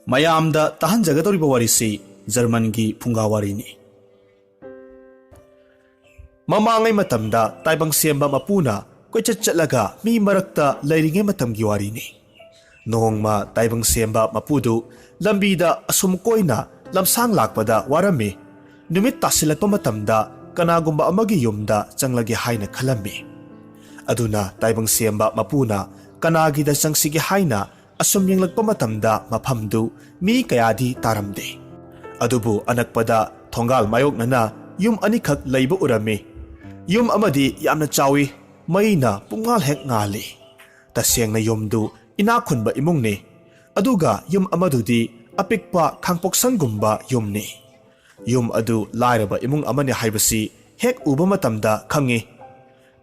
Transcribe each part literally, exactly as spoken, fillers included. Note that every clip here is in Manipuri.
ꯃꯌꯥꯝꯗ ꯇꯥꯍꯟꯖꯒꯗꯧꯔꯤꯕ ꯋꯥꯔꯤꯁꯤ ꯖꯔꯃꯟꯒꯤ ꯐꯨꯡꯒꯥ ꯋꯥꯔꯤꯅꯤ꯫ ꯃꯃꯥꯡꯉꯩ ꯃꯇꯝꯗ ꯇꯥꯏꯕꯪ ꯁꯦꯝꯕ ꯃꯄꯨꯅ ꯀꯣꯏꯆꯠ ꯆꯠꯂꯒ ꯃꯤ ꯃꯔꯛꯇ ꯂꯩꯔꯤꯉꯩ ꯃꯇꯝꯒꯤ ꯋꯥꯔꯤꯅꯤ꯫ ꯅꯣꯡꯃ ꯇꯥꯏꯕꯪ ꯁꯦꯝꯕ ꯃꯄꯨꯗꯨ ꯂꯝꯕꯤꯗ ꯑꯁꯨꯝ ꯀꯣꯏꯅ ꯂꯝꯁꯥꯡ ꯂꯥꯛꯄꯗ ꯋꯥꯔꯝꯃꯤ꯫ ꯅꯨꯃꯤꯠ ꯇꯥꯁꯤꯜꯂꯛꯄ ꯃꯇꯝꯗ ꯀꯅꯥꯒꯨꯝꯕ ꯑꯃꯒꯤ ꯌꯨꯝꯗ ꯆꯪꯂꯒꯦ ꯍꯥꯏꯅ ꯈꯜꯂꯝꯃꯤ꯫ ꯑꯗꯨꯅ ꯇꯥꯏꯕꯪ ꯁꯦꯝꯕ ꯃꯄꯨꯅ ꯀꯅꯥꯒꯤꯗ ꯆꯪꯁꯤꯒꯦ ꯍꯥꯏꯅ ꯑꯁꯨꯝ ꯌꯦꯡꯂꯛꯄ ꯃꯇꯝꯗ ꯃꯐꯝꯗꯨ ꯃꯤ ꯀꯌꯥꯗꯤ ꯇꯥꯔꯝꯗꯦ꯫ ꯑꯗꯨꯕꯨ ꯑꯅꯛꯄꯗ ꯊꯣꯡꯒꯥꯜ ꯃꯥꯌꯣꯛꯅꯅ ꯌꯨꯝ ꯑꯅꯤꯈꯛ ꯂꯩꯕ ꯎꯔꯝꯃꯤ꯫ ꯌꯨꯝ ꯑꯃꯗꯤ ꯌꯥꯝꯅ ꯆꯥꯎꯏ, ꯃꯩꯅ ꯄꯨꯡꯉꯥꯜ ꯍꯦꯛ ꯉꯥꯜꯂꯤ꯫ ꯇꯁꯦꯡꯅ ꯌꯨꯝꯗꯨ ꯏꯅꯥꯛ ꯈꯨꯟꯕ ꯏꯃꯨꯡꯅꯤ꯫ ꯑꯗꯨꯒ ꯌꯨꯝ ꯑꯃꯗꯨꯗꯤ ꯑꯄꯤꯛꯄ ꯈꯥꯡꯄꯣꯛꯁꯪꯒꯨꯝꯕ ꯌꯨꯝꯅꯤ꯫ ꯌꯨꯝ ꯑꯗꯨ ꯂꯥꯏꯔꯕ ꯏꯃꯨꯡ ꯑꯃꯅꯤ ꯍꯥꯏꯕꯁꯤ ꯍꯦꯛ ꯎꯕ ꯃꯇꯝꯗ ꯈꯪꯉꯤ꯫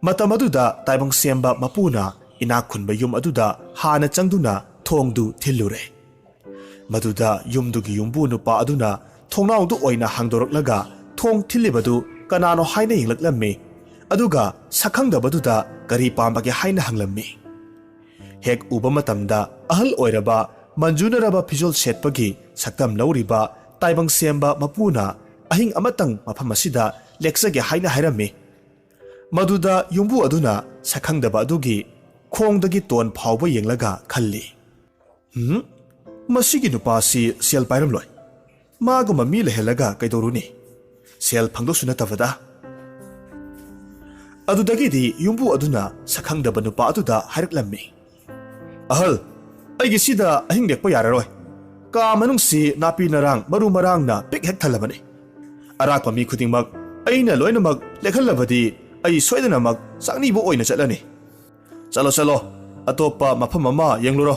ꯃꯇꯝ ꯑꯗꯨꯗ ꯇꯥꯏꯕꯪ ꯁꯦꯝꯕ ꯃꯄꯨꯅ ꯏꯅꯥꯛ ꯈꯨꯟꯕ ꯌꯨꯝ ꯑꯗꯨꯗ ꯍꯥꯟꯅ ꯆꯪꯗꯨꯅ ꯊꯣꯡꯗꯨ ꯊꯤꯜꯂꯨꯔꯦ꯫ ꯃꯗꯨꯗ ꯌꯨꯝꯗꯨꯒꯤ ꯌꯨꯝꯕꯨ ꯅꯨꯄꯥ ꯑꯗꯨꯅ ꯊꯣꯡꯅꯥꯎꯗꯨ ꯑꯣꯏꯅ ꯍꯥꯡꯗꯣꯔꯛꯂꯒ ꯊꯣꯡ ꯊꯤꯜꯂꯤꯕꯗꯨ ꯀꯅꯥꯅꯣ ꯍꯥꯏꯅ ꯌꯦꯡꯂꯛꯂꯝꯃꯤ꯫ ꯑꯗꯨꯒ ꯁꯛꯈꯪꯗꯕꯗꯨꯗ ꯀꯔꯤ ꯄꯥꯝꯕꯒꯦ ꯍꯥꯏꯅ ꯍꯪꯂꯝꯃꯤ꯫ ꯍꯦꯛ ꯎꯕ ꯃꯇꯝꯗ ꯑꯍꯜ ꯑꯣꯏꯔꯕ, ꯃꯟꯖꯨꯅꯔꯕ ꯐꯤꯖꯣꯜ ꯁꯦꯠꯄꯒꯤ ꯁꯛꯇꯝ ꯂꯧꯔꯤꯕ ꯇꯥꯏꯕꯪ ꯁꯦꯝꯕ ꯃꯄꯨꯅ ꯑꯍꯤꯡ ꯑꯃꯇꯪ ꯃꯐꯝ ꯑꯁꯤꯗ ꯂꯦꯛꯆꯒꯦ ꯍꯥꯏꯅ ꯍꯥꯏꯔꯝꯃꯤ꯫ ꯃꯗꯨꯗ ꯌꯨꯝꯕꯨ ꯑꯗꯨꯅ ꯁꯛꯈꯪꯗꯕ ꯑꯗꯨꯒꯤ ꯈꯣꯡꯗꯒꯤ ꯇꯣꯟ ꯐꯥꯎꯕ ꯌꯦꯡꯂꯒ ꯈꯜꯂꯤ, "ꯍꯨꯝ, ꯃꯁꯤꯒꯤ ꯅꯨꯄꯥꯁꯤ ꯁꯦꯜ ꯄꯥꯏꯔꯝꯂꯣꯏ꯫ ꯃꯥꯒꯨꯝꯕ ꯃꯤ ꯂꯩꯍꯜꯂꯒ ꯀꯩꯗꯧꯔꯨꯅꯤ? ꯁꯦꯜ ꯐꯪꯗꯧꯁꯨ ꯅꯠꯇꯕꯗ꯫" ꯑꯗꯨꯗꯒꯤꯗꯤ ꯌꯨꯝꯕꯨ ꯑꯗꯨꯅ ꯁꯛꯈꯪꯗꯕ ꯅꯨꯄꯥ ꯑꯗꯨꯗ ꯍꯥꯏꯔꯛꯂꯝꯃꯤ, "ꯑꯍꯜ, ꯑꯩꯒꯤꯁꯤꯗ ꯑꯍꯤꯡ ꯂꯦꯛꯄ ꯌꯥꯔꯔꯣꯏ꯫ ꯀꯥ ꯃꯅꯨꯡꯁꯤ ꯅꯥꯄꯤ ꯅꯔꯥꯡ ꯃꯔꯨ ꯃꯔꯥꯡꯅ ꯄꯤꯛ ꯍꯦꯛ ꯊꯜꯂꯕꯅꯤ꯫ ꯑꯔꯥꯛꯄ ꯃꯤ ꯈꯨꯗꯤꯡꯃꯛ ꯑꯩꯅ ꯂꯣꯏꯅꯃꯛ ꯂꯦꯛꯍꯜꯂꯕꯗꯤ ꯑꯩ ꯁꯣꯏꯗꯅꯃꯛ ꯆꯥꯛꯅꯤꯕ ꯑꯣꯏꯅ ꯆꯠꯂꯅꯤ꯫ ꯆꯠꯂꯣ, ꯆꯠꯂꯣ, ꯑꯇꯣꯞꯄ ꯃꯐꯝ ꯑꯃ ꯌꯦꯡꯂꯨꯔꯣ꯫"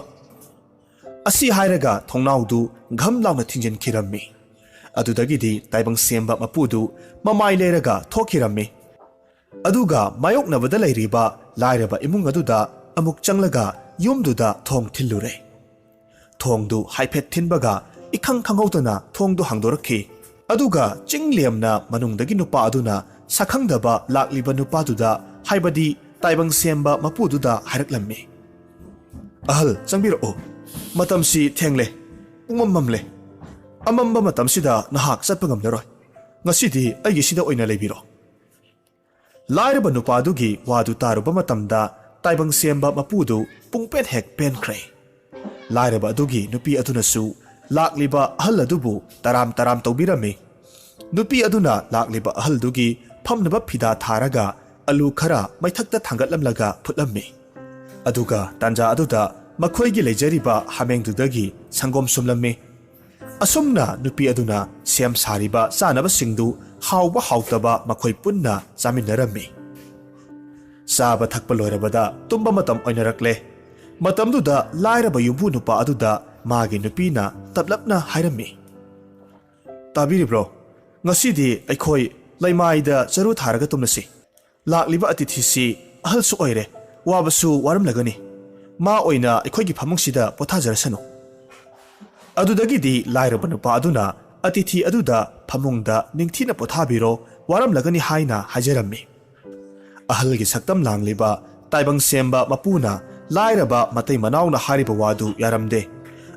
ꯑꯁꯤ ꯍꯥꯏꯔꯒ ꯊꯣꯡꯅꯥꯎꯗꯨ ꯘꯝ ꯂꯥꯎꯅ ꯊꯤꯡꯖꯤꯟꯈꯤꯔꯝꯃꯤ꯫ ꯑꯗꯨꯗꯒꯤꯗꯤ ꯇꯥꯏꯕꯪ ꯁꯦꯝꯕ ꯃꯄꯨꯗꯨ ꯃꯃꯥꯏ ꯂꯩꯔꯒ ꯊꯣꯛꯈꯤꯔꯝꯃꯤ꯫ ꯑꯗꯨꯒ ꯃꯥꯌꯣꯛꯅꯕꯗ ꯂꯩꯔꯤꯕ ꯂꯥꯏꯔꯕ ꯏꯃꯨꯡ ꯑꯗꯨꯗ ꯑꯃꯨꯛ ꯆꯪꯂꯒ ꯌꯨꯝꯗꯨꯗ ꯊꯣꯡ ꯊꯤꯜꯂꯨꯔꯦ꯫ ꯊꯣꯡꯗꯨ ꯍꯥꯏꯐꯦꯠ ꯊꯤꯟꯕꯒ ꯏꯈꯪ ꯈꯪꯍꯧꯗꯅ ꯊꯣꯡꯗꯨ ꯍꯥꯡꯗꯣꯔꯛꯈꯤ꯫ ꯑꯗꯨꯒ ꯆꯤꯡ ꯂꯦꯝꯅ ꯃꯅꯨꯡꯗꯒꯤ ꯅꯨꯄꯥ ꯑꯗꯨꯅ ꯁꯛꯈꯪꯗꯕ ꯂꯥꯛꯂꯤꯕ ꯅꯨꯄꯥꯗꯨꯗ, ꯍꯥꯏꯕꯗꯤ ꯇꯥꯏꯕꯪ ꯁꯦꯝꯕ ꯃꯄꯨꯗꯨꯗ ꯍꯥꯏꯔꯛꯂꯝꯃꯤ, "ꯑꯍꯜ, ꯆꯪꯕꯤꯔꯛꯎ꯫ ꯃꯇꯝꯁꯤ ꯊꯦꯡꯂꯦ꯫ ꯄꯨꯡꯃꯝ ꯃꯝꯂꯦ꯫ ꯑꯃꯝꯕ ꯃꯇꯝꯁꯤꯗ ꯅꯍꯥꯛ ꯆꯠꯄ ꯉꯝꯂꯔꯣꯏ꯫ ꯉꯁꯤꯗꯤ ꯑꯩꯒꯤꯁꯤꯗ ꯑꯣꯏꯅ ꯂꯩꯕꯤꯔꯣ꯫" ꯂꯥꯏꯔꯕ ꯅꯨꯄꯥꯗꯨꯒꯤ ꯋꯥꯗꯨ ꯇꯥꯔꯨꯕ ꯃꯇꯝꯗ ꯇꯥꯏꯕꯪ ꯁꯦꯝꯕ ꯃꯄꯨꯗꯨ ꯄꯨꯡꯄꯦꯟ ꯍꯦꯛ ꯄꯦꯟꯈ꯭ꯔꯦ꯫ ꯂꯥꯏꯔꯕ ꯑꯗꯨꯒꯤ ꯅꯨꯄꯤ ꯑꯗꯨꯅꯁꯨ ꯂꯥꯛꯂꯤꯕ ꯑꯍꯜ ꯑꯗꯨꯕꯨ ꯇꯔꯥꯝ ꯇꯔꯥꯝ ꯇꯧꯕꯤꯔꯝꯃꯤ꯫ ꯅꯨꯄꯤ ꯑꯗꯨꯅ ꯂꯥꯛꯂꯤꯕ ꯑꯍꯜꯗꯨꯒꯤ ꯐꯝꯅꯕ ꯐꯤꯗꯥ ꯊꯥꯔꯒ ꯑꯂꯨ ꯈꯔ ꯃꯩꯊꯛꯇ ꯊꯥꯡꯒꯠꯂꯝꯂꯒ ꯐꯨꯠꯂꯝꯃꯤ꯫ ꯑꯗꯨꯒ ꯇꯥꯟꯖꯥ ꯑꯗꯨꯗ ꯃꯈꯣꯏꯒꯤ ꯂꯩꯖꯔꯤꯕ ꯍꯥꯃꯦꯡꯗꯨꯗꯒꯤ ꯁꯪꯒꯣꯝ ꯁꯨꯝꯂꯝꯃꯤ꯫ ꯑꯁꯨꯝꯅ ꯅꯨꯄꯤ ꯑꯗꯨꯅ ꯁꯦꯝ ꯁꯥꯔꯤꯕ ꯆꯥꯅꯕꯁꯤꯡꯗꯨ ꯍꯥꯎꯕ ꯍꯥꯎꯇꯕ ꯃꯈꯣꯏ ꯄꯨꯟꯅ ꯆꯥꯃꯤꯟꯅꯔꯝꯃꯤ꯫ ꯆꯥꯕ ꯊꯛꯄ ꯂꯣꯏꯔꯕꯗ ꯇꯨꯝꯕ ꯃꯇꯝ ꯑꯣꯏꯅꯔꯛꯂꯦ꯫ ꯃꯇꯝꯗꯨꯗ ꯂꯥꯏꯔꯕ ꯌꯨꯝꯕꯨ ꯅꯨꯄꯥ ꯑꯗꯨꯗ ꯃꯥꯒꯤ ꯅꯨꯄꯤꯅ ꯇꯞꯂꯞꯅ ꯍꯥꯏꯔꯝꯃꯤ, "ꯇꯥꯕꯤꯔꯤꯕ꯭ꯔꯣ? ꯉꯁꯤꯗꯤ ꯑꯩꯈꯣꯏ ꯂꯩꯃꯥꯏꯗ ꯆꯔꯨ ꯊꯥꯔꯒ ꯇꯨꯝꯂꯁꯤ꯫ ꯂꯥꯛꯂꯤꯕ ꯑꯇꯤꯊꯤꯁꯤ ꯑꯍꯜꯁꯨ ꯑꯣꯏꯔꯦ, ꯋꯥꯕꯁꯨ ꯋꯥꯔꯝꯂꯒꯅꯤ꯫ ꯃꯥ ꯑꯣꯏꯅ ꯑꯩꯈꯣꯏꯒꯤ ꯐꯃꯨꯡꯁꯤꯗ ꯄꯣꯊꯥꯖꯔꯁꯅꯨ꯫" ꯑꯗꯨꯗꯒꯤꯗꯤ ꯂꯥꯏꯔꯕ ꯅꯨꯄꯥ ꯑꯗꯨꯅ ꯑꯇꯤꯊꯤ ꯑꯗꯨꯗ ꯐꯃꯨꯡꯗ ꯅꯤꯡꯊꯤꯅ ꯄꯣꯊꯥꯕꯤꯔꯣ, ꯋꯥꯔꯝꯂꯒꯅꯤ ꯍꯥꯏꯅ ꯍꯥꯏꯖꯔꯝꯃꯤ꯫ ꯑꯍꯜꯒꯤ ꯁꯛꯇꯝ ꯂꯥꯡꯂꯤꯕ ꯇꯥꯏꯕꯪ ꯁꯦꯝꯕ ꯃꯄꯨꯅ ꯂꯥꯏꯔꯕ ꯃꯇꯩ ꯃꯅꯥꯎꯅ ꯍꯥꯏꯔꯤꯕ ꯋꯥꯗꯨ ꯌꯥꯔꯝꯗꯦ꯫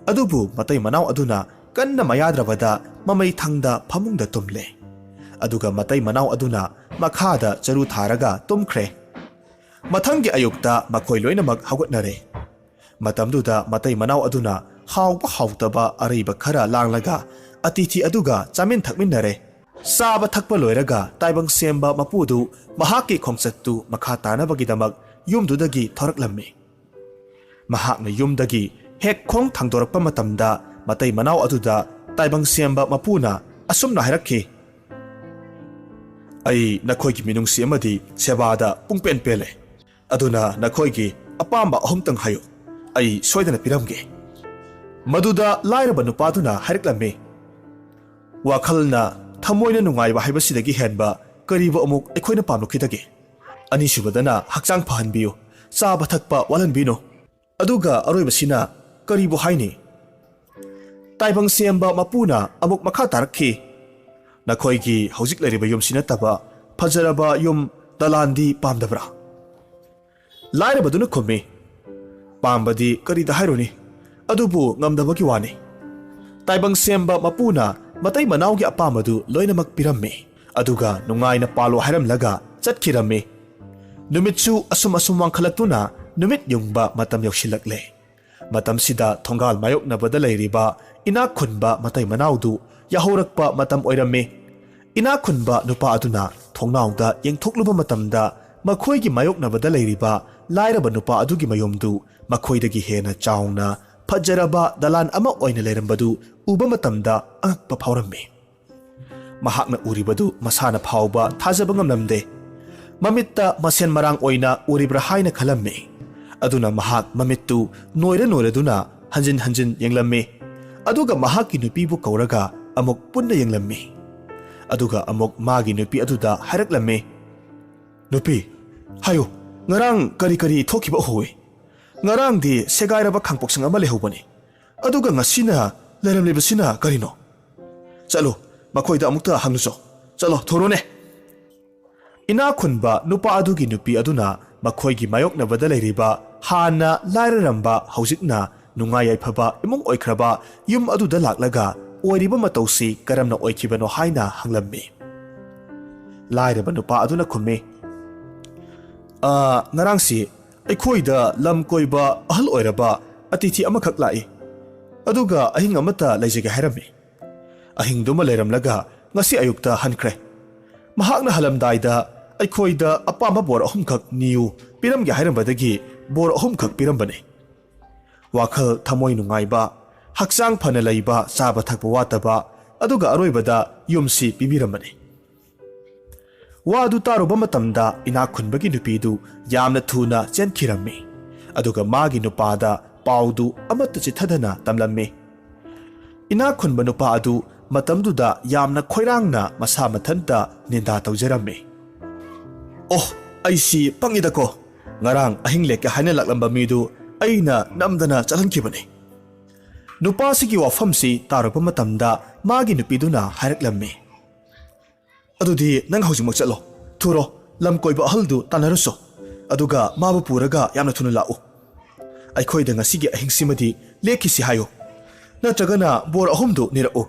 ꯑꯗꯨꯕꯨ ꯃꯇꯩ ꯃꯅꯥꯎ ꯑꯗꯨꯅ ꯀꯟꯅ ꯃꯌꯥꯗ꯭ꯔꯕꯗ ꯃꯃꯩ ꯊꯪꯗ ꯐꯃꯨꯡꯗ ꯇꯨꯝꯂꯦ꯫ ꯑꯗꯨꯒ ꯃꯇꯩ ꯃꯅꯥꯎ ꯑꯗꯨꯅ ꯃꯈꯥꯗ ꯆꯔꯨ ꯊꯥꯔꯒ ꯇꯨꯝꯈ꯭ꯔꯦ꯫ ꯃꯊꯪꯒꯤ ꯑꯌꯨꯛꯇ ꯃꯈꯣꯏ ꯂꯣꯏꯅꯃꯛ ꯍꯧꯒꯠꯅꯔꯦ꯫ ꯃꯇꯝꯗꯨꯗ ꯃꯇꯩ ꯃꯅꯥꯎ ꯑꯗꯨꯅ ꯍꯥꯎꯕ ꯍꯥꯎꯇꯕ ꯑꯔꯩꯕ ꯈꯔ ꯂꯥꯡꯂꯒ ꯑꯇꯤꯊꯤ ꯑꯗꯨꯒ ꯆꯥꯃꯤꯟ ꯊꯛꯃꯤꯟꯅꯔꯦ꯫ ꯆꯥꯕ ꯊꯛꯄ ꯂꯣꯏꯔꯒ ꯇꯥꯏꯕꯪ ꯁꯦꯝꯕ ꯃꯄꯨꯗꯨ ꯃꯍꯥꯛꯀꯤ ꯈꯣꯡꯆꯠꯇꯨ ꯃꯈꯥ ꯇꯥꯅꯕꯒꯤꯗꯃꯛ ꯌꯨꯝꯗꯨꯗꯒꯤ ꯊꯣꯔꯛꯂꯝꯃꯤ꯫ ꯃꯍꯥꯛꯅ ꯌꯨꯝꯗꯒꯤ ꯍꯦꯛ ꯈꯣꯡ ꯊꯥꯡꯗꯣꯔꯛꯄ ꯃꯇꯝꯗ ꯃꯇꯩ ꯃꯅꯥꯎ ꯑꯗꯨꯗ ꯇꯥꯏꯕꯪ ꯁꯦꯝꯕ ꯃꯄꯨꯅ ꯑꯁꯨꯝꯅ ꯍꯥꯏꯔꯛꯈꯤ, "ꯑꯩ ꯅꯈꯣꯏꯒꯤ ꯃꯤꯅꯨꯡꯁꯤ ꯑꯃꯗꯤ ꯁꯦꯕꯥꯗ ꯄꯨꯡꯄꯦꯟ ꯄꯦꯜꯂꯦ꯫ ꯑꯗꯨꯅ ꯅꯈꯣꯏꯒꯤ ꯑꯄꯥꯝꯕ ꯑꯍꯨꯝꯇꯪ ꯍꯥꯏꯌꯨ, ꯑꯩ ꯁꯣꯏꯗꯅ ꯄꯤꯔꯝꯒꯦ꯫" ꯃꯗꯨꯗ ꯂꯥꯏꯔꯕ ꯅꯨꯄꯥꯗꯨꯅ ꯍꯥꯏꯔꯛꯂꯝꯃꯤ, "ꯋꯥꯈꯜꯅ ꯊꯃꯣꯏꯅ ꯅꯨꯡꯉꯥꯏꯕ ꯍꯥꯏꯕꯁꯤꯗꯒꯤ ꯍꯦꯟꯕ ꯀꯔꯤꯕꯨ ꯑꯃꯨꯛ ꯑꯩꯈꯣꯏꯅ ꯄꯥꯝꯂꯛꯈꯤꯗꯒꯦ? ꯑꯅꯤꯁꯨꯕꯗꯅ ꯍꯛꯆꯥꯡ ꯐꯍꯟꯕꯤꯌꯨ, ꯆꯥꯕ ꯊꯛꯄ ꯋꯥꯠꯍꯟꯕꯤꯅꯨ꯫ ꯑꯗꯨꯒ ꯑꯔꯣꯏꯕꯁꯤꯅ ꯀꯔꯤꯕꯨ ꯍꯥꯏꯅꯤ?" ꯇꯥꯏꯕꯪ ꯁꯦꯝꯕ ꯃꯄꯨꯅ ꯑꯃꯨꯛ ꯃꯈꯥ ꯇꯥꯔꯛꯈꯤ, "ꯅꯈꯣꯏꯒꯤ ꯍꯧꯖꯤꯛ ꯂꯩꯔꯤꯕ ꯌꯨꯝꯁꯤ ꯅꯠꯇꯕ ꯐꯖꯔꯕ ꯌꯨꯝ ꯗꯂꯥꯟꯗꯤ ꯄꯥꯝꯗꯕ꯭ꯔꯥ?" ꯂꯥꯏꯔꯕꯗꯨꯅ ꯈꯨꯝꯃꯤ, "ꯄꯥꯝꯕꯗꯤ ꯀꯔꯤꯗ ꯍꯥꯏꯔꯨꯅꯤ, ꯑꯗꯨꯕꯨ ꯉꯝꯗꯕꯒꯤ ꯋꯥꯅꯤ꯫" ꯇꯥꯏꯕꯪ ꯁꯦꯝꯕ ꯃꯄꯨꯅ ꯃꯇꯩ ꯃꯅꯥꯎꯒꯤ ꯑꯄꯥꯝꯕꯗꯨ ꯂꯣꯏꯅꯃꯛ ꯄꯤꯔꯝꯃꯤ, ꯑꯗꯨꯒ ꯅꯨꯡꯉꯥꯏꯅ ꯄꯥꯜꯂꯣ ꯍꯥꯏꯔꯝꯂꯒ ꯆꯠꯈꯤꯔꯝꯃꯤ꯫ ꯅꯨꯃꯤꯠꯁꯨ ꯑꯁꯨꯝ ꯑꯁꯨꯝ ꯋꯥꯡꯈꯠꯂꯛꯇꯨꯅ ꯅꯨꯃꯤꯠ ꯌꯨꯡꯕ ꯃꯇꯝ ꯌꯧꯁꯤꯜꯂꯛꯂꯦ꯫ ꯃꯇꯝꯁꯤꯗ ꯊꯣꯡꯒꯥꯜ ꯃꯥꯌꯣꯛꯅꯕꯗ ꯂꯩꯔꯤꯕ ꯏꯅꯥꯛ ꯈꯨꯟꯕ ꯃꯇꯩ ꯃꯅꯥꯎꯗꯨ ꯌꯥꯍꯧꯔꯛꯄ ꯃꯇꯝ ꯑꯣꯏꯔꯝꯃꯤ꯫ ꯏꯅꯥꯛ ꯈꯨꯟꯕ ꯅꯨꯄꯥ ꯑꯗꯨꯅ ꯊꯣꯡꯅꯥꯎꯗ ꯌꯦꯡꯊꯣꯛꯂꯨꯕ ꯃꯇꯝꯗ, ꯃꯈꯣꯏꯒꯤ ꯃꯥꯌꯣꯛꯅꯕꯗ ꯂꯩꯔꯤꯕ ꯂꯥꯏꯔꯕ ꯅꯨꯄꯥ ꯑꯗꯨꯒꯤ ꯃꯌꯨꯝꯗꯨ ꯃꯈꯣꯏꯗꯒꯤ ꯍꯦꯟꯅ ꯆꯥꯎꯅ ꯐꯖꯔꯕ ꯗꯂꯥꯟ ꯑꯃ ꯑꯣꯏꯅ ꯂꯩꯔꯝꯕꯗꯨ ꯎꯕ ꯃꯇꯝꯗ ꯑꯉꯛꯄ ꯐꯥꯎꯔꯝꯃꯤ꯫ ꯃꯍꯥꯛꯅ ꯎꯔꯤꯕꯗꯨ ꯃꯁꯥꯅ ꯐꯥꯎꯕ ꯊꯥꯖꯕ ꯉꯝꯂꯝꯗꯦ꯫ ꯃꯃꯤꯠꯇ ꯃꯁꯦꯟ ꯃꯔꯥꯡ ꯑꯣꯏꯅ ꯎꯔꯤꯕ꯭ꯔꯥ ꯍꯥꯏꯅ ꯈꯜꯂꯝꯃꯤ꯫ ꯑꯗꯨꯅ ꯃꯍꯥꯛ ꯃꯃꯤꯠꯇꯨ ꯅꯣꯏꯔ ꯅꯣꯏꯔꯗꯨꯅ ꯍꯟꯖꯤꯟ ꯍꯟꯖꯤꯟ ꯌꯦꯡꯂꯝꯃꯤ꯫ ꯑꯗꯨꯒ ꯃꯍꯥꯛꯀꯤ ꯅꯨꯄꯤꯕꯨ ꯀꯧꯔꯒ ꯑꯃꯨꯛ ꯄꯨꯟꯅ ꯌꯦꯡꯂꯝꯃꯤ꯫ ꯑꯗꯨꯒ ꯑꯃꯨꯛ ꯃꯥꯒꯤ ꯅꯨꯄꯤ ꯑꯗꯨꯗ ꯍꯥꯏꯔꯛꯂꯝꯃꯤ, "ꯅꯨꯄꯤ, ꯍꯥꯏꯌꯨ, ꯉꯔꯥꯡ ꯀꯔꯤ ꯀꯔꯤ ꯊꯣꯛꯈꯤꯕ ꯎꯍꯧꯏ? ꯉꯔꯥꯡꯗꯤ ꯁꯦꯒꯥꯏꯔꯕ ꯈꯥꯡꯄꯣꯛꯁꯪ ꯑꯃ ꯂꯩꯍꯧꯕꯅꯤ꯫ ꯑꯗꯨꯒ ꯉꯁꯤꯅ ꯂꯩꯔꯝꯂꯤꯕꯁꯤꯅ ꯀꯔꯤꯅꯣ? ꯆꯠꯂꯨ, ꯃꯈꯣꯏꯗ ꯑꯃꯨꯛꯇ ꯍꯪꯂꯨꯆꯣ꯫ ꯆꯠꯂꯣ, ꯊꯨꯔꯣꯅꯦ!" ꯏꯅꯥꯛ ꯈꯨꯟꯕ ꯅꯨꯄꯥ ꯑꯗꯨꯒꯤ ꯅꯨꯄꯤ ꯑꯗꯨꯅ ꯃꯈꯣꯏꯒꯤ ꯃꯥꯌꯣꯛꯅꯕꯗ ꯂꯩꯔꯤꯕ, ꯍꯥꯟꯅ ꯂꯥꯏꯔꯔꯝꯕ, ꯍꯧꯖꯤꯛꯅ ꯅꯨꯡꯉꯥꯏ ꯌꯥꯏꯐꯕ ꯏꯃꯨꯡ ꯑꯣꯏꯈ꯭ꯔꯕ ꯌꯨꯝ ꯑꯗꯨꯗ ꯂꯥꯛꯂꯒ ꯑꯣꯏꯔꯤꯕ ꯃꯇꯧꯁꯤ ꯀꯔꯝꯅ ꯑꯣꯏꯈꯤꯕꯅꯣ ꯍꯥꯏꯅ ꯍꯪꯂꯝꯃꯤ꯫ ꯂꯥꯏꯔꯕ ꯅꯨꯄꯥ ꯑꯗꯨꯅ ꯈꯨꯝꯃꯤ, "ꯑ, ꯉꯔꯥꯡꯁꯤ ꯑꯩꯈꯣꯏꯗ ꯂꯝ ꯀꯣꯏꯕ ꯑꯍꯜ ꯑꯣꯏꯔꯕ ꯑꯇꯤꯊꯤ ꯑꯃꯈꯛ ꯂꯥꯛꯏ꯫ ꯑꯗꯨꯒ ꯑꯍꯤꯡ ꯑꯃꯠꯇ ꯂꯩꯖꯒꯦ ꯍꯥꯏꯔꯝꯃꯤ꯫ ꯑꯍꯤꯡꯗꯨꯃ ꯂꯩꯔꯝꯂꯒ ꯉꯁꯤ ꯑꯌꯨꯛꯇ ꯍꯟꯈ꯭ꯔꯦ꯫ ꯃꯍꯥꯛꯅ ꯍꯜꯂꯝꯗꯥꯏꯗ ꯑꯩꯈꯣꯏꯗ ꯑꯄꯥꯝꯕ ꯕꯣꯔ ꯑꯍꯨꯝꯈꯛ ꯅꯤꯌꯨ ꯄꯤꯔꯝꯒꯦ ꯍꯥꯏꯔꯝꯕꯗꯒꯤ ꯕꯣꯔ ꯑꯍꯨꯝꯈꯛ ꯄꯤꯔꯝꯕꯅꯤ꯫ ꯋꯥꯈꯜ ꯊꯃꯣꯏ ꯅꯨꯡꯉꯥꯏꯕ, ꯍꯛꯆꯥꯡ ꯐꯅ ꯂꯩꯕ, ꯆꯥꯕ ꯊꯛꯄ ꯋꯥꯠꯇꯕ, ꯑꯗꯨꯒ ꯑꯔꯣꯏꯕꯗ ꯌꯨꯝꯁꯤ ꯄꯤꯕꯤꯔꯝꯕꯅꯤ꯫" ꯋꯥꯗꯨ ꯇꯥꯔꯨꯕ ꯃꯇꯝꯗ ꯏꯅꯥꯛ ꯈꯨꯟꯕꯒꯤ ꯅꯨꯄꯤꯗꯨ ꯌꯥꯝꯅ ꯊꯨꯅ ꯆꯦꯟꯈꯤꯔꯝꯃꯤ, ꯑꯗꯨꯒ ꯃꯥꯒꯤ ꯅꯨꯄꯥꯗ ꯄꯥꯎꯗꯨ ꯑꯃꯠꯇ ꯆꯤꯠꯊꯗꯅ ꯇꯝꯂꯝꯃꯤ꯫ ꯏꯅꯥꯛ ꯈꯨꯟꯕ ꯅꯨꯄꯥ ꯑꯗꯨ ꯃꯇꯝꯗꯨꯗ ꯌꯥꯝꯅ ꯈꯣꯏꯔꯥꯡꯅ ꯃꯁꯥ ꯃꯊꯟꯇ ꯅꯤꯟꯗꯥ ꯇꯧꯖꯔꯝꯃꯤ꯫ "ꯑꯣ, ꯑꯩꯁꯤ ꯄꯪꯉꯤꯗꯀꯣ꯫ ꯉꯔꯥꯡ ꯑꯍꯤꯡ ꯂꯦꯛꯀꯦ ꯍꯥꯏꯅ ꯂꯥꯛꯂꯝꯕ ꯃꯤꯗꯨ ꯑꯩꯅ ꯅꯝꯗꯅ ꯆꯠꯍꯟꯈꯤꯕꯅꯤ꯫" ꯅꯨꯄꯥꯁꯤꯒꯤ ꯋꯥꯐꯝꯁꯤ ꯇꯥꯔꯨꯕ ꯃꯇꯝꯗ ꯃꯥꯒꯤ ꯅꯨꯄꯤꯗꯨꯅ ꯍꯥꯏꯔꯛꯂꯝꯃꯤ, "ꯑꯗꯨꯗꯤ ꯅꯪ ꯍꯧꯖꯤꯛꯃꯛ ꯆꯠꯂꯣ꯫ ꯊꯨꯔꯣ, ꯂꯝ ꯀꯣꯏꯕ ꯑꯍꯜꯗꯨ ꯇꯥꯟꯅꯔꯨꯆꯣ꯫ ꯑꯗꯨꯒ ꯃꯥꯕꯨ ꯄꯨꯔꯒ ꯌꯥꯝꯅ ꯊꯨꯅ ꯂꯥꯛꯎ꯫ ꯑꯩꯈꯣꯏꯗ ꯉꯁꯤꯒꯤ ꯑꯍꯤꯡꯁꯤꯃꯗꯤ ꯂꯦꯛꯈꯤꯁꯤ ꯍꯥꯏꯌꯨ꯫ ꯅꯠꯇ꯭ꯔꯒꯅ ꯕꯣꯔ ꯑꯍꯨꯝꯗꯨ ꯅꯤꯔꯛꯎ꯫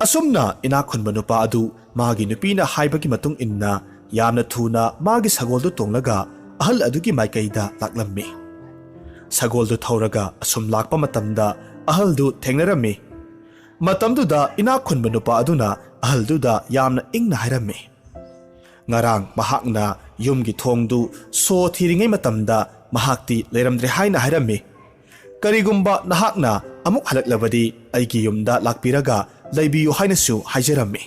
ꯑꯁꯨꯝꯅ ꯏꯅꯥꯛ ꯈꯨꯟꯕ ꯅꯨꯄꯥ ꯑꯗꯨ ꯃꯥꯒꯤ ꯅꯨꯄꯤꯅ ꯍꯥꯏꯕꯒꯤ ꯃꯇꯨꯡ ꯏꯟꯅ ꯌꯥꯝꯅ ꯊꯨꯅ ꯃꯥꯒꯤ ꯁꯒꯣꯜꯗꯨ ꯇꯣꯡꯂꯒ ꯑꯍꯜ ꯑꯗꯨꯒꯤ ꯃꯥꯏꯀꯩꯗ ꯂꯥꯛꯂꯝꯃꯤ꯫ ꯁꯒꯣꯜꯗꯨ ꯊꯧꯔꯒ ꯑꯁꯨꯝ ꯂꯥꯛꯄ ꯃꯇꯝꯗ ꯑꯍꯜꯗꯨ ꯊꯦꯡꯅꯔꯝꯃꯤ꯫ ꯃꯇꯝꯗꯨꯗ ꯏꯅꯥꯛ ꯈꯨꯟꯕ ꯅꯨꯄꯥ ꯑꯗꯨꯅ ꯑꯍꯜꯗꯨꯗ ꯌꯥꯝꯅ ꯏꯪꯅ ꯍꯥꯏꯔꯝꯃꯤ꯫ ꯉꯔꯥꯡ ꯃꯍꯥꯛꯅ ꯌꯨꯝꯒꯤ ꯊꯣꯡꯗꯨ ꯁꯣ ꯊꯤꯔꯤꯉꯩ ꯃꯇꯝꯗ ꯃꯍꯥꯛꯇꯤ ꯂꯩꯔꯝꯗ꯭ꯔꯦ ꯍꯥꯏꯅ ꯍꯥꯏꯔꯝꯃꯤ꯫ "ꯀꯔꯤꯒꯨꯝꯕ ꯅꯍꯥꯛꯅ ꯑꯃꯨꯛ ꯍꯜꯂꯛꯂꯕꯗꯤ ꯑꯩꯒꯤ ꯌꯨꯝꯗ ꯂꯥꯛꯄꯤꯔꯒ ꯂꯩꯕꯤꯌꯨ" ꯍꯥꯏꯅꯁꯨ ꯍꯥꯏꯖꯔꯝꯃꯤ꯫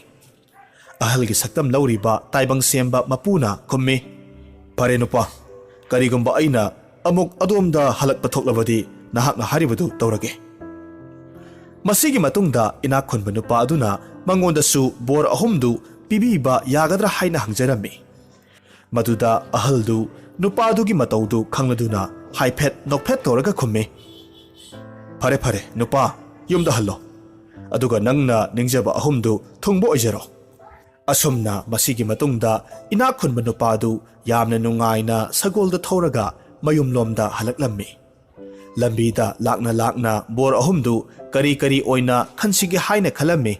ꯑꯍꯜꯒꯤ ꯁꯛꯇꯝ ꯂꯧꯔꯤꯕ ꯇꯥꯏꯕꯪ ꯁꯦꯝꯕ ꯃꯄꯨꯅ ꯈꯨꯝꯃꯤ, "ꯐꯔꯦ ꯅꯨꯄꯥ, ꯀꯔꯤꯒꯨꯝꯕ ꯑꯩꯅ ꯑꯃꯨꯛ ꯑꯗꯣꯝꯗ ꯍꯜꯂꯛꯄ ꯊꯣꯛꯂꯕꯗꯤ ꯅꯍꯥꯛꯅ ꯍꯥꯏꯔꯤꯕꯗꯨ ꯇꯧꯔꯒꯦ"꯫ ꯃꯁꯤꯒꯤ ꯃꯇꯨꯡꯗ ꯏꯅꯥꯛ ꯈꯨꯟꯕ ꯅꯨꯄꯥ ꯑꯗꯨꯅ ꯃꯉꯣꯟꯗꯁꯨ ꯕꯣꯔ ꯑꯍꯨꯝꯗꯨ ꯄꯤꯕꯤꯕ ꯌꯥꯒꯗ꯭ꯔꯥ ꯍꯥꯏꯅ ꯍꯪꯖꯔꯝꯃꯤ꯫ ꯃꯗꯨꯗ ꯑꯍꯜꯗꯨ ꯅꯨꯄꯥꯗꯨꯒꯤ ꯃꯇꯧꯗꯨ ꯈꯪꯂꯗꯨꯅ ꯍꯥꯏꯐꯦꯠ ꯅꯣꯛꯐꯦꯠ ꯇꯧꯔꯒ ꯈꯨꯝꯃꯤ, "ꯐꯔꯦ ꯐꯔꯦ ꯅꯨꯄꯥ, ꯌꯨꯝꯗ ꯍꯜꯂꯣ꯫ ꯑꯗꯨꯒ ꯅꯪꯅ ꯅꯤꯡꯖꯕ ꯑꯍꯨꯝꯗꯨ ꯊꯨꯡꯕ ꯑꯣꯏꯖꯔꯣ"꯫ ꯑꯁꯨꯝꯅ ꯃꯁꯤꯒꯤ ꯃꯇꯨꯡꯗ ꯏꯅꯥꯛ ꯈꯨꯟꯕ ꯅꯨꯄꯥꯗꯨ ꯌꯥꯝꯅ ꯅꯨꯡꯉꯥꯏꯅ ꯁꯒꯣꯜꯗꯨ ꯊꯧꯔꯒ ꯃꯌꯨꯝꯂꯣꯝꯗ ꯍꯜꯂꯛꯂꯝꯃꯤ꯫ ꯂꯝꯕꯤꯗ ꯂꯥꯛꯅ ꯂꯥꯛꯅ ꯕꯣꯔ ꯑꯍꯨꯝꯗꯨ ꯀꯔꯤ ꯀꯔꯤ ꯑꯣꯏꯅ ꯈꯟꯁꯤꯒꯦ ꯍꯥꯏꯅ ꯈꯜꯂꯝꯃꯤ꯫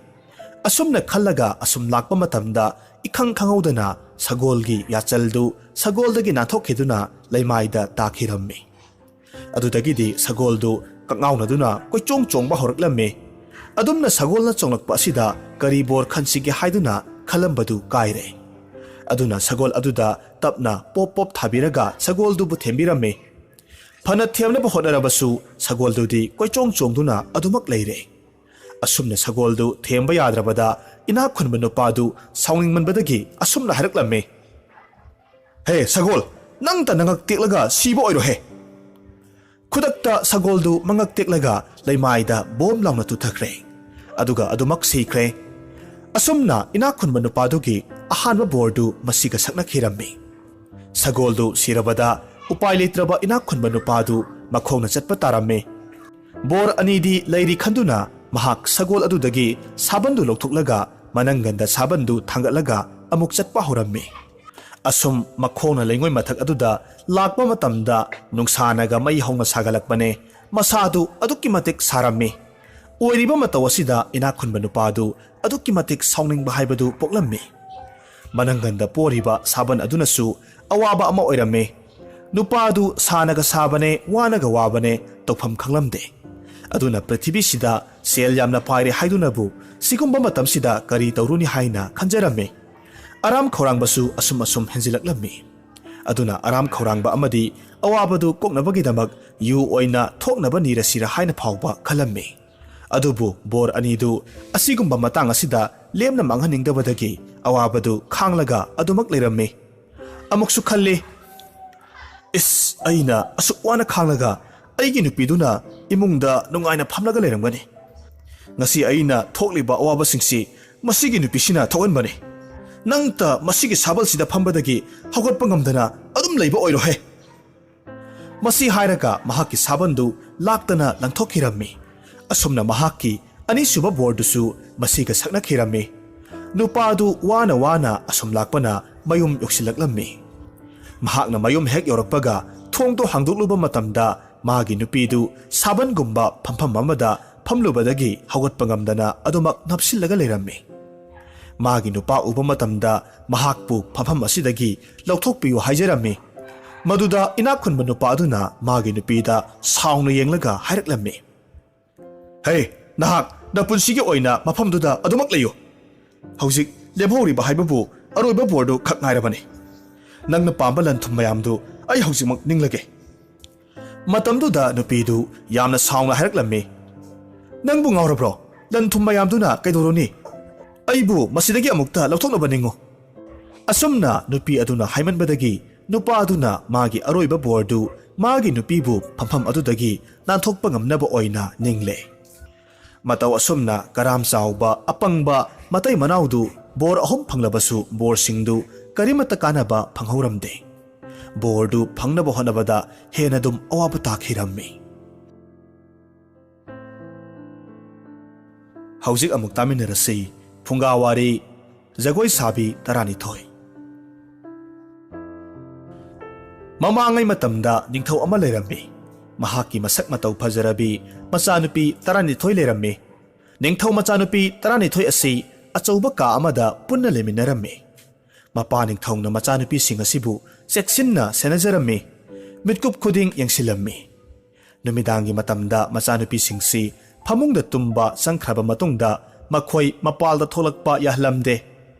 ꯑꯁꯨꯝꯅ ꯈꯜꯂꯒ ꯑꯁꯨꯝ ꯂꯥꯛꯄ ꯃꯇꯝꯗ ꯏꯈꯪ ꯈꯪꯍꯧꯗꯅ ꯁꯒꯣꯜꯒꯤ ꯌꯥꯆꯜꯗꯨ ꯁꯒꯣꯜꯗꯒꯤ ꯅꯥꯟꯊꯣꯛꯈꯤꯗꯨꯅ ꯂꯩꯃꯥꯏꯗ ꯇꯥꯈꯤꯔꯝꯃꯤ꯫ ꯑꯗꯨꯗꯒꯤꯗꯤ ꯁꯒꯣꯜꯗꯨ ꯀꯛꯉꯥꯎꯅꯗꯨꯅ ꯀꯣꯏꯆꯣꯡ ꯆꯣꯡꯕ ꯍꯧꯔꯛꯂꯝꯃꯤ꯫ ꯑꯗꯨꯝꯅ ꯁꯒꯣꯜꯅ ꯆꯣꯡꯂꯛꯄ ꯑꯁꯤꯗ ꯀꯔꯤ ꯕꯣꯔ ꯈꯟꯁꯤꯒꯦ ꯍꯥꯏꯗꯨꯅ ꯈꯜꯂꯝꯕꯗꯨ ꯀꯥꯏꯔꯦ꯫ ꯑꯗꯨꯅ ꯁꯒꯣꯜ ꯑꯗꯨꯗ ꯇꯞꯅ ꯄꯣꯞ ꯄꯣꯞ ꯊꯥꯕꯤꯔꯒ ꯁꯒꯣꯜꯗꯨꯕꯨ ꯊꯦꯝꯕꯤꯔꯝꯃꯤ꯫ ꯐꯅ ꯊꯦꯝꯅꯕ ꯍꯣꯠꯅꯔꯕꯁꯨ ꯁꯒꯣꯜꯗꯨꯗꯤ ꯀꯣꯏꯆꯣꯡ ꯆꯣꯡꯗꯨꯅ ꯑꯗꯨꯃꯛ ꯂꯩꯔꯦ꯫ ꯑꯁꯨꯝꯅ ꯁꯒꯣꯜꯗꯨ ꯊꯦꯝꯕ ꯌꯥꯗ꯭ꯔꯕꯗ ꯏꯅꯥꯛ ꯈꯨꯟꯕ ꯅꯨꯄꯥꯗꯨ ꯁꯥꯎꯅꯤꯡꯃꯟꯕꯗꯒꯤ ꯑꯁꯨꯝꯅ ꯍꯥꯏꯔꯛꯂꯝꯃꯤ, "ꯍꯦ ꯁꯒꯣꯜ, ꯅꯪꯇ ꯅꯉꯛ ꯇꯦꯛꯂꯒ ꯁꯤꯕ ꯑꯣꯏꯔꯣꯍꯦ!" ꯈꯨꯗꯛꯇ ꯁꯒꯣꯜꯗꯨ ꯃꯉꯛ ꯇꯦꯛꯂꯒ ꯂꯩꯃꯥꯏꯗ ꯕꯣꯝ ꯂꯥꯎꯅ ꯇꯨꯊꯈ꯭ꯔꯦ꯫ ꯑꯗꯨꯒ ꯑꯗꯨꯃꯛ ꯁꯤꯈ꯭ꯔꯦ꯫ ꯑꯁꯨꯝꯅ ꯏꯅꯥꯛ ꯈꯨꯟꯕ ꯅꯨꯄꯥꯗꯨꯒꯤ ꯑꯍꯥꯟꯕ ꯕꯣꯔꯗꯨ ꯃꯁꯤꯒ ꯁꯛꯅꯈꯤꯔꯝꯃꯤ꯫ ꯁꯒꯣꯜꯗꯨ ꯁꯤꯔꯕꯗ ꯎꯄꯥꯏ ꯂꯩꯇ꯭ꯔꯕ ꯏꯅꯥꯛ ꯈꯨꯟꯕ ꯅꯨꯄꯥꯗꯨ ꯃꯈꯣꯡꯅ ꯆꯠꯄ ꯇꯥꯔꯝꯃꯤ꯫ ꯕꯣꯔ ꯑꯅꯤꯗꯤ ꯂꯩꯔꯤ ꯈꯟꯗꯨꯅ ꯃꯍꯥꯛ ꯁꯒꯣꯜ ꯑꯗꯨꯗꯒꯤ ꯁꯥꯕꯟꯗꯨ ꯂꯧꯊꯣꯛꯂꯒ ꯃꯅꯪꯒꯟꯗ ꯁꯥꯕꯟꯗꯨ ꯊꯥꯡꯒꯠꯂꯒ ꯑꯃꯨꯛ ꯆꯠꯄ ꯍꯧꯔꯝꯃꯤ꯫ ꯑꯁꯨꯝ ꯃꯈꯣꯡꯅ ꯂꯩꯉꯣꯏ ꯃꯊꯛ ꯑꯗꯨꯗ ꯂꯥꯛꯄ ꯃꯇꯝꯗ ꯅꯨꯡꯁꯥꯅꯒ ꯃꯩ ꯍꯧꯅ ꯁꯥꯒꯠꯂꯛꯄꯅꯦ꯫ ꯃꯁꯥꯗꯨ ꯑꯗꯨꯛꯀꯤ ꯃꯇꯤꯛ ꯁꯥꯔꯝꯃꯤ꯫ ꯑꯣꯏꯔꯤꯕ ꯃꯇꯧ ꯑꯁꯤꯗ ꯏꯅꯥꯛ ꯈꯨꯟꯕ ꯅꯨꯄꯥꯗꯨ ꯑꯗꯨꯛꯀꯤ ꯃꯇꯤꯛ ꯁꯥꯎꯅꯤꯡꯕ ꯍꯥꯏꯕꯗꯨ ꯄꯣꯛꯂꯝꯃꯤ꯫ ꯃꯅꯪꯒꯟꯗ ꯄꯣꯔꯤꯕ ꯁꯥꯕꯟ ꯑꯗꯨꯅꯁꯨ ꯑꯋꯥꯕ ꯑꯃ ꯑꯣꯏꯔꯝꯃꯤ꯫ ꯅꯨꯄꯥꯗꯨ ꯁꯥꯅꯒ ꯁꯥꯕꯅꯦ, ꯋꯥꯅꯒ ꯋꯥꯕꯅꯦ, ꯇꯧꯐꯝ ꯈꯪꯂꯝꯗꯦ꯫ ꯑꯗꯨꯅ ꯄ꯭ꯔꯤꯊꯤꯕꯤꯁꯤꯗ ꯁꯦꯜ ꯌꯥꯝꯅ ꯄꯥꯏꯔꯦ ꯍꯥꯏꯗꯨꯅꯕꯨ ꯁꯤꯒꯨꯝꯕ ꯃꯇꯝꯁꯤꯗ ꯀꯔꯤ ꯇꯧꯔꯨꯅꯤ ꯍꯥꯏꯅ ꯈꯟꯖꯔꯝꯃꯤ꯫ ꯑꯔꯥꯝ ꯈꯧꯔꯥꯡꯕꯁꯨ ꯑꯁꯨꯝ ꯑꯁꯨꯝ ꯍꯦꯟꯖꯤꯜꯂꯛꯂꯝꯃꯤ꯫ ꯑꯗꯨꯅ ꯑꯔꯥꯝ ꯈꯧꯔꯥꯡꯕ ꯑꯃꯗꯤ ꯑꯋꯥꯕꯗꯨ ꯀꯣꯛꯅꯕꯒꯤꯗꯃꯛ ꯌꯨ ꯑꯣꯏꯅ ꯊꯣꯛꯅꯕ ꯅꯤꯔꯁꯤꯔ ꯍꯥꯏꯅ ꯐꯥꯎꯕ ꯈꯜꯂꯝꯃꯤ꯫ ꯑꯗꯨꯕꯨ ꯕꯣꯔ ꯑꯅꯤꯗꯨ ꯑꯁꯤꯒꯨꯝꯕ ꯃꯇꯥꯡ ꯑꯁꯤꯗ ꯂꯦꯝꯅ ꯃꯥꯡꯍꯟꯅꯤꯡꯗꯕꯗꯒꯤ ꯑꯋꯥꯕꯗꯨ ꯈꯥꯡꯂꯒ ꯑꯗꯨꯃꯛ ꯂꯩꯔꯝꯃꯤ꯫ ꯑꯃꯨꯛꯁꯨ ꯈꯜꯂꯤ, "ꯏꯁ, ꯑꯩꯅ ꯑꯁꯨꯛ ꯋꯥꯅ ꯈꯥꯡꯂꯒ ꯑꯩꯒꯤ ꯅꯨꯄꯤꯗꯨꯅ ꯏꯃꯨꯡꯗ ꯅꯨꯡꯉꯥꯏꯅ ꯐꯝꯂꯒ ꯂꯩꯔꯝꯒꯅꯤ꯫ ꯉꯁꯤ ꯑꯩꯅ ꯊꯣꯛꯂꯤꯕ ꯑꯋꯥꯕꯁꯤꯡꯁꯤ ꯃꯁꯤꯒꯤ ꯅꯨꯄꯤꯁꯤꯅ ꯊꯣꯛꯍꯟꯕꯅꯤ꯫ ꯅꯪꯇ ꯃꯁꯤꯒꯤ ꯁꯥꯕꯜꯁꯤꯗ ꯐꯝꯕꯗꯒꯤ ꯍꯧꯒꯠꯄ ꯉꯝꯗꯅ ꯑꯗꯨꯝ ꯂꯩꯕ ꯑꯣꯏꯔꯣꯍꯦ꯫" ꯃꯁꯤ ꯍꯥꯏꯔꯒ ꯃꯍꯥꯛꯀꯤ ꯁꯥꯕꯟꯗꯨ ꯂꯥꯛꯇꯅ ꯂꯪꯊꯣꯛꯈꯤꯔꯝꯃꯤ꯫ ꯑꯁꯨꯝꯅ ꯃꯍꯥꯛꯀꯤ ꯑꯅꯤꯁꯨꯕ ꯕꯣꯔꯗꯨꯁꯨ ꯃꯁꯤꯒ ꯁꯛꯅꯈꯤꯔꯝꯃꯤ꯫ ꯅꯨꯄꯥꯗꯨ ꯋꯥꯅ ꯋꯥꯅ ꯑꯁꯨꯝ ꯂꯥꯛꯄꯅ ꯃꯌꯨꯝ ꯌꯧꯁꯤꯜꯂꯛꯂꯝꯃꯤ꯫ ꯃꯍꯥꯛꯅ ꯃꯌꯨꯝ ꯍꯦꯛ ꯌꯧꯔꯛꯄꯒ ꯊꯣꯡꯗꯣ ꯍꯥꯡꯗꯣꯛꯂꯨꯕ ꯃꯇꯝꯗ ꯃꯥꯒꯤ ꯅꯨꯄꯤꯗꯨ ꯁꯥꯕꯟꯒꯨꯝꯕ ꯐꯝꯐꯝ ꯑꯃꯗ ꯐꯝꯂꯨꯕꯗꯒꯤ ꯍꯧꯒꯠꯄ ꯉꯝꯗꯅ ꯑꯗꯨꯃꯛ ꯅꯞꯁꯤꯜꯂꯒ ꯂꯩꯔꯝꯃꯤ꯫ ꯃꯥꯒꯤ ꯅꯨꯄꯥ ꯎꯕ ꯃꯇꯝꯗ ꯃꯍꯥꯛꯄꯨ ꯐꯝꯐꯝ ꯑꯁꯤꯗꯒꯤ ꯂꯧꯊꯣꯛꯄꯤꯌꯨ ꯍꯥꯏꯖꯔꯝꯃꯤ꯫ ꯃꯗꯨꯗ ꯏꯅꯥꯛ ꯈꯨꯟꯕ ꯅꯨꯄꯥ ꯑꯗꯨꯅ ꯃꯥꯒꯤ ꯅꯨꯄꯤꯗ ꯁꯥꯎꯅ ꯌꯦꯡꯂꯒ ꯍꯥꯏꯔꯛꯂꯝꯃꯤ, "ꯍꯦ, ꯅꯍꯥꯛ ꯅꯄꯨꯟꯁꯤꯒꯤ ꯑꯣꯏꯅ ꯃꯐꯝꯗꯨꯗ ꯑꯗꯨꯃꯛ ꯂꯩꯌꯨ꯫ ꯍꯧꯖꯤꯛ ꯂꯦꯝꯍꯧꯔꯤꯕ ꯍꯥꯏꯕꯕꯨ ꯑꯔꯣꯏꯕ ꯕꯣꯔꯗꯨ ꯈꯛ ꯉꯥꯏꯔꯕꯅꯤ꯫ ꯅꯪꯅ ꯄꯥꯝꯕ ꯂꯟ ꯊꯨꯝ ꯃꯌꯥꯝꯗꯨ ꯑꯩ ꯍꯧꯖꯤꯛꯃꯛ ꯅꯤꯡꯂꯒꯦ꯫" ꯃꯇꯝꯗꯨꯗ ꯅꯨꯄꯤꯗꯨ ꯌꯥꯝꯅ ꯁꯥꯎꯅ ꯍꯥꯏꯔꯛꯂꯝꯃꯤ, "ꯅꯪꯕꯨ ꯉꯥꯎꯔꯕ꯭ꯔꯣ? ꯂꯟ ꯊꯨꯝ ꯃꯌꯥꯝꯗꯨꯅ ꯀꯩꯗꯧꯔꯨꯅꯤ? ꯑꯩꯕꯨ ꯃꯁꯤꯗꯒꯤ ꯑꯃꯨꯛꯇ ꯂꯧꯊꯣꯛꯅꯕ ꯅꯤꯡꯉꯨ꯫" ꯑꯁꯨꯝꯅ ꯅꯨꯄꯤ ꯑꯗꯨꯅ ꯍꯥꯏꯃꯟꯕꯗꯒꯤ ꯅꯨꯄꯥ ꯑꯗꯨꯅ ꯃꯥꯒꯤ ꯑꯔꯣꯏꯕ ꯕꯣꯔꯗꯨ ꯃꯥꯒꯤ ꯅꯨꯄꯤꯕꯨ ꯐꯝꯐꯝ ꯑꯗꯨꯗꯒꯤ ꯅꯥꯟꯊꯣꯛꯄ ꯉꯝꯅꯕ ꯑꯣꯏꯅ ꯅꯤꯡꯂꯦ꯫ ꯃꯇꯧ ꯑꯁꯨꯝꯅ ꯀꯔꯥꯝ ꯆꯥꯎꯕ, ꯑꯄꯪꯕ ꯃꯇꯩ ꯃꯅꯥꯎꯗꯨ ꯕꯣꯔ ꯑꯍꯨꯝ ꯐꯪꯂꯕꯁꯨ ꯕꯣꯔꯁꯤꯡꯗꯨ ꯀꯔꯤꯃꯠꯇ ꯀꯥꯟꯅꯕ ꯐꯪꯍꯧꯔꯝꯗꯦ꯫ ꯕꯣꯔꯗꯨ ꯐꯪꯅꯕ ꯍꯣꯠꯅꯕꯗ ꯍꯦꯟꯅ ꯑꯗꯨꯝ ꯑꯋꯥꯕ ꯇꯥꯈꯤꯔꯝꯃꯤ꯫ ꯍꯧꯖꯤꯛ ꯑꯃꯨꯛ ꯇꯥꯃꯤꯟꯅꯔꯁꯤ꯫ ꯐꯨꯡꯒꯥ ꯋꯥꯔꯤ, ꯖꯒꯣꯏ ꯁꯥꯕꯤ ꯇꯔꯥꯅꯤꯊꯣꯏ꯫ ꯃꯃꯥꯡꯉꯩ ꯃꯇꯝꯗ ꯅꯤꯡꯊꯧ ꯑꯃ ꯂꯩꯔꯝꯃꯤ꯫ ꯃꯍꯥꯛꯀꯤ ꯃꯁꯛ ꯃꯇꯧ ꯐꯖꯔꯕꯤ ꯃꯆꯥꯅꯨꯄꯤ ꯇꯔꯥꯅꯤꯊꯣꯏ ꯂꯩꯔꯝꯃꯤ꯫ ꯅꯤꯡꯊꯧ ꯃꯆꯥꯅꯨꯄꯤ ꯇꯔꯥꯅꯤꯊꯣꯏ ꯑꯁꯤ ꯑꯆꯧꯕ ꯀꯥ ꯑꯃꯗ ꯄꯨꯟꯅ ꯂꯩꯃꯤꯟꯅꯔꯝꯃꯤ꯫ ꯃꯄꯥ ꯅꯤꯡꯊꯧꯅ ꯃꯆꯥꯅꯨꯄꯤꯁꯤꯡ ꯑꯁꯤꯕꯨ ꯆꯦꯛꯁꯤꯟꯅ ꯁꯦꯟꯅꯖꯔꯝꯃꯤ꯫ ꯃꯤꯠꯀꯨꯞ ꯈꯨꯗꯤꯡ ꯌꯦꯡꯁꯤꯜꯂꯝꯃꯤ꯫ ꯅꯨꯃꯤꯗꯥꯡꯒꯤ ꯃꯇꯝꯗ ꯃꯆꯥꯅꯨꯄꯤꯁꯤꯡꯁꯤ ꯐꯃꯨꯡꯗ ꯇꯨꯝꯕ ꯆꯪꯈ꯭ꯔꯕ ꯃꯇꯨꯡꯗ ꯃꯈꯣꯏ ꯃꯄꯥꯜꯗ ꯊꯣꯛꯂꯛꯄ ꯌꯥꯍꯜꯂꯝꯗꯦ꯫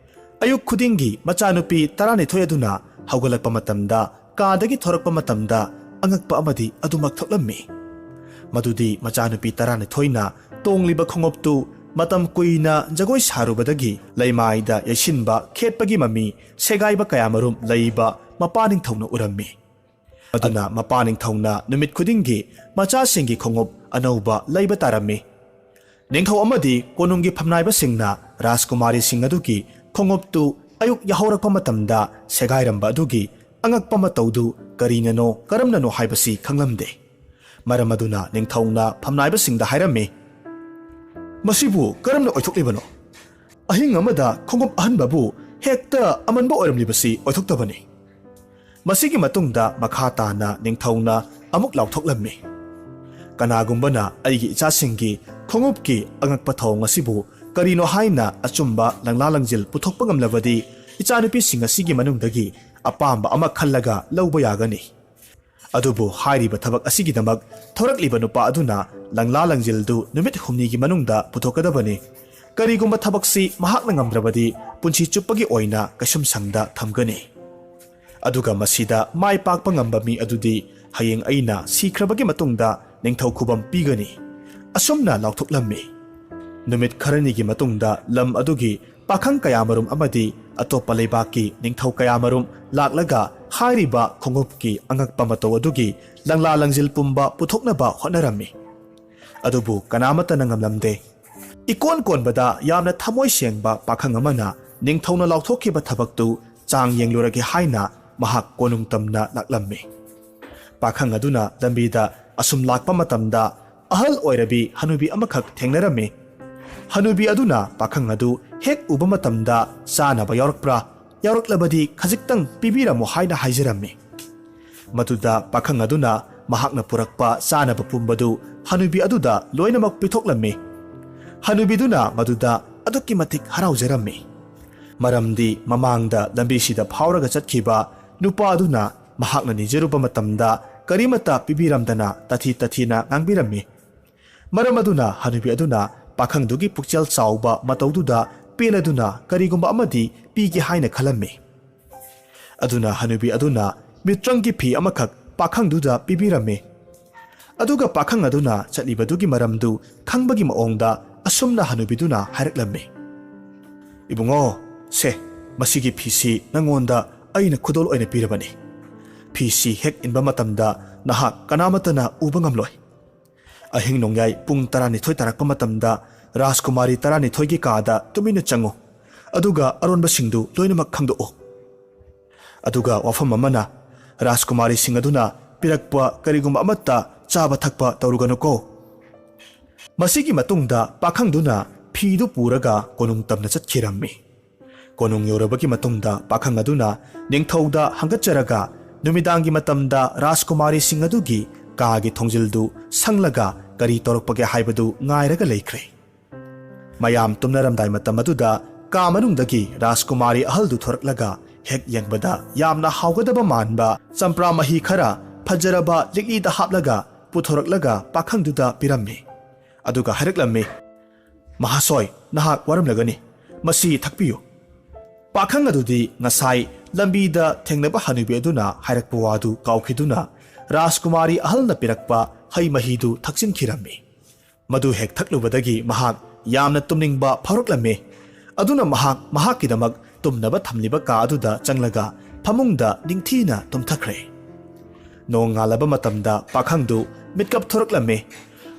ꯑꯌꯨꯛ ꯈꯨꯗꯤꯡꯒꯤ ꯃꯆꯥꯅꯨꯄꯤ ꯇꯔꯥꯅꯤꯊꯣꯏ ꯑꯗꯨꯅ ꯍꯧꯒꯠꯂꯛꯄ ꯃꯇꯝꯗ, ꯀꯥꯗꯒꯤ ꯊꯣꯔꯛꯄ ꯃꯇꯝꯗ, ꯑꯉꯛꯄ ꯑꯃꯗꯤ ꯑꯗꯨꯃꯛ ꯊꯣꯛꯂꯝꯃꯤ꯫ ꯃꯗꯨꯗꯤ ꯃꯆꯥꯅꯨꯄꯤ ꯇꯔꯥꯅꯤꯊꯣꯏꯅ ꯇꯣꯡꯂꯤꯕ ꯈꯣꯡꯎꯞꯇꯨ ꯃꯇꯝ ꯀꯨꯏꯅ ꯖꯒꯣꯏ ꯁꯥꯔꯨꯕꯗꯒꯤ ꯂꯩꯃꯥꯏꯗ ꯌꯩꯁꯤꯟꯕ ꯈꯦꯠꯄꯒꯤ ꯃꯃꯤ ꯁꯦꯒꯥꯏꯕ ꯀꯌꯥꯃꯔꯨꯝ ꯂꯩꯕ ꯃꯄꯥ ꯅꯤꯡꯊꯧꯅ ꯎꯔꯝꯃꯤ꯫ ꯑꯗꯨꯅ ꯃꯄꯥ ꯅꯤꯡꯊꯧꯅ ꯅꯨꯃꯤꯠ ꯈꯨꯗꯤꯡꯒꯤ ꯃꯆꯥꯁꯤꯡꯒꯤ ꯈꯣꯡꯎꯞ ꯑꯅꯧꯕ ꯂꯩꯕ ꯇꯥꯔꯝꯃꯤ꯫ ꯅꯤꯡꯊꯧ ꯑꯃꯗꯤ ꯀꯣꯅꯨꯡꯒꯤ ꯐꯝꯅꯥꯏꯕꯁꯤꯡꯅ ꯔꯥꯖꯀꯨꯃꯥꯔꯤꯁꯤꯡ ꯑꯗꯨꯒꯤ ꯈꯣꯡꯎꯞꯇꯨ ꯑꯌꯨꯛ ꯌꯥꯍꯧꯔꯛꯄ ꯃꯇꯝꯗ ꯁꯦꯒꯥꯏꯔꯝꯕ ꯑꯗꯨꯒꯤ ꯑꯉꯛꯄ ꯃꯇꯧꯗꯨ ꯀꯔꯤꯅꯅꯣ ꯀꯔꯝꯅꯅꯣ ꯍꯥꯏꯕꯁꯤ ꯈꯪꯂꯝꯗꯦ꯫ ꯃꯔꯝ ꯑꯗꯨꯅ ꯅꯤꯡꯊꯧꯅ ꯐꯝꯅꯥꯏꯕꯁꯤꯡꯗ ꯍꯥꯏꯔꯝꯃꯤ, "ꯃꯁꯤꯕꯨ ꯀꯔꯝꯅ ꯑꯣꯏꯊꯣꯛꯂꯤꯕꯅꯣ? ꯑꯍꯤꯡ ꯑꯃꯗ ꯈꯣꯡꯎꯞ ꯑꯍꯟꯕꯕꯨ ꯍꯦꯛꯇ ꯑꯃꯟꯕ ꯑꯣꯏꯔꯝꯂꯤꯕꯁꯤ ꯑꯣꯏꯊꯣꯛꯇꯕꯅꯤ"꯫ ꯃꯁꯤꯒꯤ ꯃꯇꯨꯡꯗ ꯃꯈꯥ ꯇꯥꯅ ꯅꯤꯡꯊꯧꯅ ꯑꯃꯨꯛ ꯂꯥꯎꯊꯣꯛꯂꯝꯃꯤ, "ꯀꯅꯥꯒꯨꯝꯕꯅ ꯑꯩꯒꯤ ꯏꯆꯥꯁꯤꯡꯒꯤ ꯈꯣꯡꯎꯞꯀꯤ ꯑꯉꯛꯄ ꯊꯧꯑꯣꯡ ꯑꯁꯤꯕꯨ ꯀꯔꯤꯅꯣ ꯍꯥꯏꯅ ꯑꯆꯨꯝꯕ ꯂꯪꯂꯥ ꯂꯪꯖꯤꯜ ꯄꯨꯊꯣꯛꯄ ꯉꯝꯂꯕꯗꯤ, ꯏꯆꯥꯅꯨꯄꯤꯁꯤꯡ ꯑꯁꯤꯒꯤ ꯃꯅꯨꯡꯗꯒꯤ ꯑꯄꯥꯝꯕ ꯑꯃ ꯈꯜꯂꯒ ꯂꯧꯕ ꯌꯥꯒꯅꯤ꯫ ꯑꯗꯨꯕꯨ ꯍꯥꯏꯔꯤꯕ ꯊꯕꯛ ꯑꯁꯤꯒꯤꯗꯃꯛ ꯊꯣꯔꯛꯂꯤꯕ ꯅꯨꯄꯥ ꯑꯗꯨꯅ ꯂꯪꯂꯥ ꯂꯪꯖꯤꯜꯗꯨ ꯅꯨꯃꯤꯠ ꯍꯨꯝꯅꯤꯒꯤ ꯃꯅꯨꯡꯗ ꯄꯨꯊꯣꯛꯀꯗꯕꯅꯤ꯫ ꯀꯔꯤꯒꯨꯝꯕ ꯊꯕꯛꯁꯤ ꯃꯍꯥꯛꯅ ꯉꯝꯗ꯭ꯔꯕꯗꯤ, ꯄꯨꯟꯁꯤ ꯆꯨꯞꯄꯒꯤ ꯑꯣꯏꯅ ꯀꯩꯁꯨꯝꯁꯪꯗ ꯊꯝꯒꯅꯤ꯫ ꯑꯗꯨꯒ ꯃꯁꯤꯗ ꯃꯥꯏ ꯄꯥꯛꯄ ꯉꯝꯕ ꯃꯤ ꯑꯗꯨꯗꯤ ꯍꯌꯦꯡ ꯑꯩꯅ ꯁꯤꯈ꯭ꯔꯕꯒꯤ ꯃꯇꯨꯡꯗ ꯅꯤꯡꯊꯧ ꯈꯨꯕꯝ ꯄꯤꯒꯅꯤ"꯫ ꯑꯁꯨꯝꯅ ꯂꯥꯎꯊꯣꯛꯂꯝꯃꯤ꯫ ꯅꯨꯃꯤꯠ ꯈꯔꯅꯤꯒꯤ ꯃꯇꯨꯡꯗ ꯂꯝ ꯑꯗꯨꯒꯤ ꯄꯥꯈꯪ ꯀꯌꯥꯃꯔꯨꯝ ꯑꯃꯗꯤ ꯑꯇꯣꯞꯄ ꯂꯩꯕꯥꯛꯀꯤ ꯅꯤꯡꯊꯧ ꯀꯌꯥꯃꯔꯨꯝ ꯂꯥꯛꯂꯒ ꯍꯥꯏꯔꯤꯕ ꯈꯣꯡꯎꯞꯀꯤ ꯑꯉꯛꯄ ꯃꯇꯧ ꯑꯗꯨꯒꯤ ꯂꯪꯂꯥ ꯂꯪꯖꯤꯜ ꯄꯨꯝꯕ ꯄꯨꯊꯣꯛꯅꯕ ꯍꯣꯠꯅꯔꯝꯃꯤ꯫ ꯑꯗꯨꯕꯨ ꯀꯅꯥꯃꯠꯇꯅ ꯉꯝꯂꯝꯗꯦ꯫ ꯏꯀꯣꯟ ꯀꯣꯟꯕꯗ ꯌꯥꯝꯅ ꯊꯃꯣꯏ ꯁꯦꯡꯕ ꯄꯥꯈꯪ ꯑꯃꯅ ꯅꯤꯡꯊꯧꯅ ꯂꯥꯎꯊꯣꯛꯈꯤꯕ ꯊꯕꯛꯇꯨ ꯆꯥꯡ ꯌꯦꯡꯂꯨꯔꯒꯦ ꯍꯥꯏꯅ ꯃꯍꯥꯛ ꯀꯣꯅꯨꯡ ꯇꯝꯅ ꯂꯥꯛꯂꯝꯃꯤ꯫ ꯄꯥꯈꯪ ꯑꯗꯨꯅ ꯂꯝꯕꯤꯗ ꯑꯁꯨꯝ ꯂꯥꯛꯄ ꯃꯇꯝꯗ ꯑꯍꯜ ꯑꯣꯏꯔꯕꯤ ꯍꯅꯨꯕꯤ ꯑꯃꯈꯛ ꯊꯦꯡꯅꯔꯝꯃꯤ꯫ ꯍꯅꯨꯕꯤ ꯑꯗꯨꯅ ꯄꯥꯈꯪ ꯑꯗꯨ ꯍꯦꯛ ꯎꯕ ꯃꯇꯝꯗ ꯆꯥꯅꯕ ꯌꯥꯎꯔꯛꯄ꯭ꯔꯥ, ꯌꯥꯎꯔꯛꯂꯕꯗꯤ ꯈꯖꯤꯛꯇꯪ ꯄꯤꯕꯤꯔꯝꯃꯨ ꯍꯥꯏꯅ ꯍꯥꯏꯖꯔꯝꯃꯤ꯫ ꯃꯗꯨꯗ ꯄꯥꯈꯪ ꯑꯗꯨꯅ ꯃꯍꯥꯛꯅ ꯄꯨꯔꯛꯄ ꯆꯥꯅꯕ ꯄꯨꯝꯕꯗꯨ ꯍꯅꯨꯕꯤ ꯑꯗꯨꯗ ꯂꯣꯏꯅꯃꯛ ꯄꯤꯊꯣꯛꯂꯝꯃꯤ꯫ ꯍꯅꯨꯕꯤꯗꯨꯅ ꯃꯗꯨꯗ ꯑꯗꯨꯛꯀꯤ ꯃꯇꯤꯛ ꯍꯔꯥꯎꯖꯔꯝꯃꯤ꯫ ꯃꯔꯝꯗꯤ ꯃꯃꯥꯡꯗ ꯂꯝꯕꯤꯁꯤꯗ ꯐꯥꯎꯔꯒ ꯆꯠꯈꯤꯕ ꯅꯨꯄꯥ ꯑꯗꯨꯅ ꯃꯍꯥꯛꯅ ꯅꯤꯖꯔꯨꯕ ꯃꯇꯝꯗ ꯀꯔꯤꯃꯠꯇ ꯄꯤꯕꯤꯔꯝꯗꯅ ꯇꯥꯊꯤ ꯇꯥꯊꯤꯅ ꯉꯥꯡꯕꯤꯔꯝꯃꯤ꯫ ꯃꯔꯝ ꯑꯗꯨꯅ ꯍꯅꯨꯕꯤ ꯑꯗꯨꯅ ꯄꯥꯈꯪꯗꯨꯒꯤ ꯄꯨꯛꯆꯦꯜ ꯆꯥꯎꯕ ꯃꯇꯧꯗꯨꯗ ꯄꯦꯜꯂꯗꯨꯅ ꯀꯔꯤꯒꯨꯝꯕ ꯑꯃꯗꯤ ꯄꯤꯒꯦ ꯍꯥꯏꯅ ꯈꯜꯂꯝꯃꯤ꯫ ꯑꯗꯨꯅ ꯍꯅꯨꯕꯤ ꯑꯗꯨꯅ ꯃꯤꯇ꯭ꯔꯪꯒꯤ ꯐꯤ ꯑꯃꯈꯛ ꯄꯥꯈꯪꯗꯨꯗ ꯄꯤꯕꯤꯔꯝꯃꯤ꯫ ꯑꯗꯨꯒ ꯄꯥꯈꯪ ꯑꯗꯨꯅ ꯆꯠꯂꯤꯕꯗꯨꯒꯤ ꯃꯔꯝꯗꯨ ꯈꯪꯕꯒꯤ ꯃꯑꯣꯡꯗ ꯑꯁꯨꯝꯅ ꯍꯅꯨꯕꯤꯗꯨꯅ ꯍꯥꯏꯔꯛꯂꯝꯃꯤ, "ꯏꯕꯨꯡꯉꯣ, ꯁꯦ, ꯃꯁꯤꯒꯤ ꯐꯤꯁꯤ ꯅꯪꯉꯣꯟꯗ ꯑꯩꯅ ꯈꯨꯗꯣꯜ ꯑꯣꯏꯅ ꯄꯤꯔꯕꯅꯤ꯫ ꯐꯤꯁꯤ ꯍꯦꯛ ꯏꯟꯕ ꯃꯇꯝꯗ ꯅꯍꯥꯛ ꯀꯅꯥꯃꯠꯇꯅ ꯎꯕ ꯉꯝꯂꯣꯏ꯫ ꯑꯍꯤꯡ ꯅꯣꯡꯌꯥꯏ ꯄꯨꯡ ꯇꯔꯥꯅꯤꯊꯣꯏ ꯇꯥꯔꯛꯄ ꯃꯇꯝꯗ ꯔꯥꯖꯀꯨꯃꯥꯔꯤ ꯇꯔꯥꯅꯤꯊꯣꯏꯒꯤ ꯀꯥꯗ ꯇꯨꯃꯤꯟꯅ ꯆꯪꯉꯨ, ꯑꯗꯨꯒ ꯑꯔꯣꯟꯕꯁꯤꯡꯗꯨ ꯂꯣꯏꯅꯃꯛ ꯈꯪꯗꯣꯛꯎ꯫ ꯑꯗꯨꯒ ꯋꯥꯐꯝ ꯑꯃꯅ, ꯔꯥꯖꯀꯨꯃꯥꯔꯤꯁꯤꯡ ꯑꯗꯨꯅ ꯄꯤꯔꯛꯄ ꯀꯔꯤꯒꯨꯝꯕ ꯑꯃꯠꯇ ꯆꯥꯕ ꯊꯛꯄ ꯇꯧꯔꯨꯒꯅꯨꯀꯣ꯫" ꯃꯁꯤꯒꯤ ꯃꯇꯨꯡꯗ ꯄꯥꯈꯪꯗꯨꯅ ꯐꯤꯗꯨ ꯄꯨꯔꯒ ꯀꯣꯅꯨꯡ ꯇꯝꯅ ꯆꯠꯈꯤꯔꯝꯃꯤ꯫ ꯀꯣꯅꯨꯡ ꯌꯧꯔꯕꯒꯤ ꯃꯇꯨꯡꯗ ꯄꯥꯈꯪ ꯑꯗꯨꯅ ꯅꯤꯡꯊꯧꯗ ꯍꯪꯒꯠꯆꯔꯒ ꯅꯨꯃꯤꯗꯥꯡꯒꯤ ꯃꯇꯝꯗ ꯔꯥꯖꯀꯨꯃꯥꯔꯤꯁꯤꯡ ꯑꯗꯨꯒꯤ ꯀꯥꯒꯤ ꯊꯣꯡꯖꯤꯜꯗꯨ ꯁꯪꯂꯒ ꯀꯔꯤ ꯇꯧꯔꯛꯄꯒꯦ ꯍꯥꯏꯕꯗꯨ ꯉꯥꯏꯔꯒ ꯂꯩꯈ꯭ꯔꯦ꯫ ꯃꯌꯥꯝ ꯇꯨꯝꯅꯔꯝꯗꯥꯏ ꯃꯇꯝ ꯑꯗꯨꯗ ꯀꯥ ꯃꯅꯨꯡꯗꯒꯤ ꯔꯥꯖꯀꯨꯃꯥꯔꯤ ꯑꯍꯜꯗꯨ ꯊꯣꯔꯛꯂꯒ ꯍꯦꯛ ꯌꯦꯡꯕꯗ ꯌꯥꯝꯅ ꯍꯥꯎꯒꯗꯕ ꯃꯥꯟꯕ ꯆꯝꯄ꯭ꯔꯥ ꯃꯍꯤ ꯈꯔ ꯐꯖꯔꯕ ꯂꯤꯛꯂꯤꯗ ꯍꯥꯞꯂꯒ ꯄꯨꯊꯣꯔꯛꯂꯒ ꯄꯥꯈꯪꯗꯨꯗ ꯄꯤꯔꯝꯃꯤ꯫ ꯑꯗꯨꯒ ꯍꯥꯏꯔꯛꯂꯝꯃꯤ, "ꯃꯍꯥꯁꯣꯏ, ꯅꯍꯥꯛ ꯋꯥꯔꯝꯂꯒꯅꯤ, ꯃꯁꯤ ꯊꯛꯄꯤꯌꯨ꯫" ꯄꯥꯈꯪ ꯑꯗꯨꯗꯤ ꯉꯁꯥꯏ ꯂꯝꯕꯤꯗ ꯊꯦꯡꯅꯕ ꯍꯅꯨꯕꯤ ꯑꯗꯨꯅ ꯍꯥꯏꯔꯛꯄ ꯋꯥꯗꯨ ꯀꯥꯎꯈꯤꯗꯨꯅ ꯔꯥꯖꯀꯨꯃꯥꯔꯤ ꯑꯍꯜꯅ ꯄꯤꯔꯛꯄ ꯍꯩ ꯃꯍꯤꯗꯨ ꯊꯛꯆꯤꯟꯈꯤꯔꯝꯃꯤ꯫ ꯃꯗꯨ ꯍꯦꯛ ꯊꯛꯂꯨꯕꯗꯒꯤ ꯃꯍꯥꯛ ꯌꯥꯝꯅ ꯇꯨꯝꯅꯤꯡꯕ ꯐꯥꯎꯔꯛꯂꯝꯃꯤ꯫ ꯑꯗꯨꯅ ꯃꯍꯥꯛ ꯃꯍꯥꯛꯀꯤꯗꯃꯛ ꯇꯨꯝꯅꯕ ꯊꯝꯂꯤꯕ ꯀꯥ ꯑꯗꯨꯗ ꯆꯪꯂꯒ ꯐꯃꯨꯡꯗ ꯅꯤꯡꯊꯤꯅ ꯇꯨꯝꯊꯈ꯭ꯔꯦ꯫ ꯅꯣꯡꯉꯥꯜꯂꯕ ꯃꯇꯝꯗ ꯄꯥꯈꯪꯗꯨ ꯃꯤꯠꯀꯞ ꯊꯣꯔꯛꯂꯝꯃꯤ꯫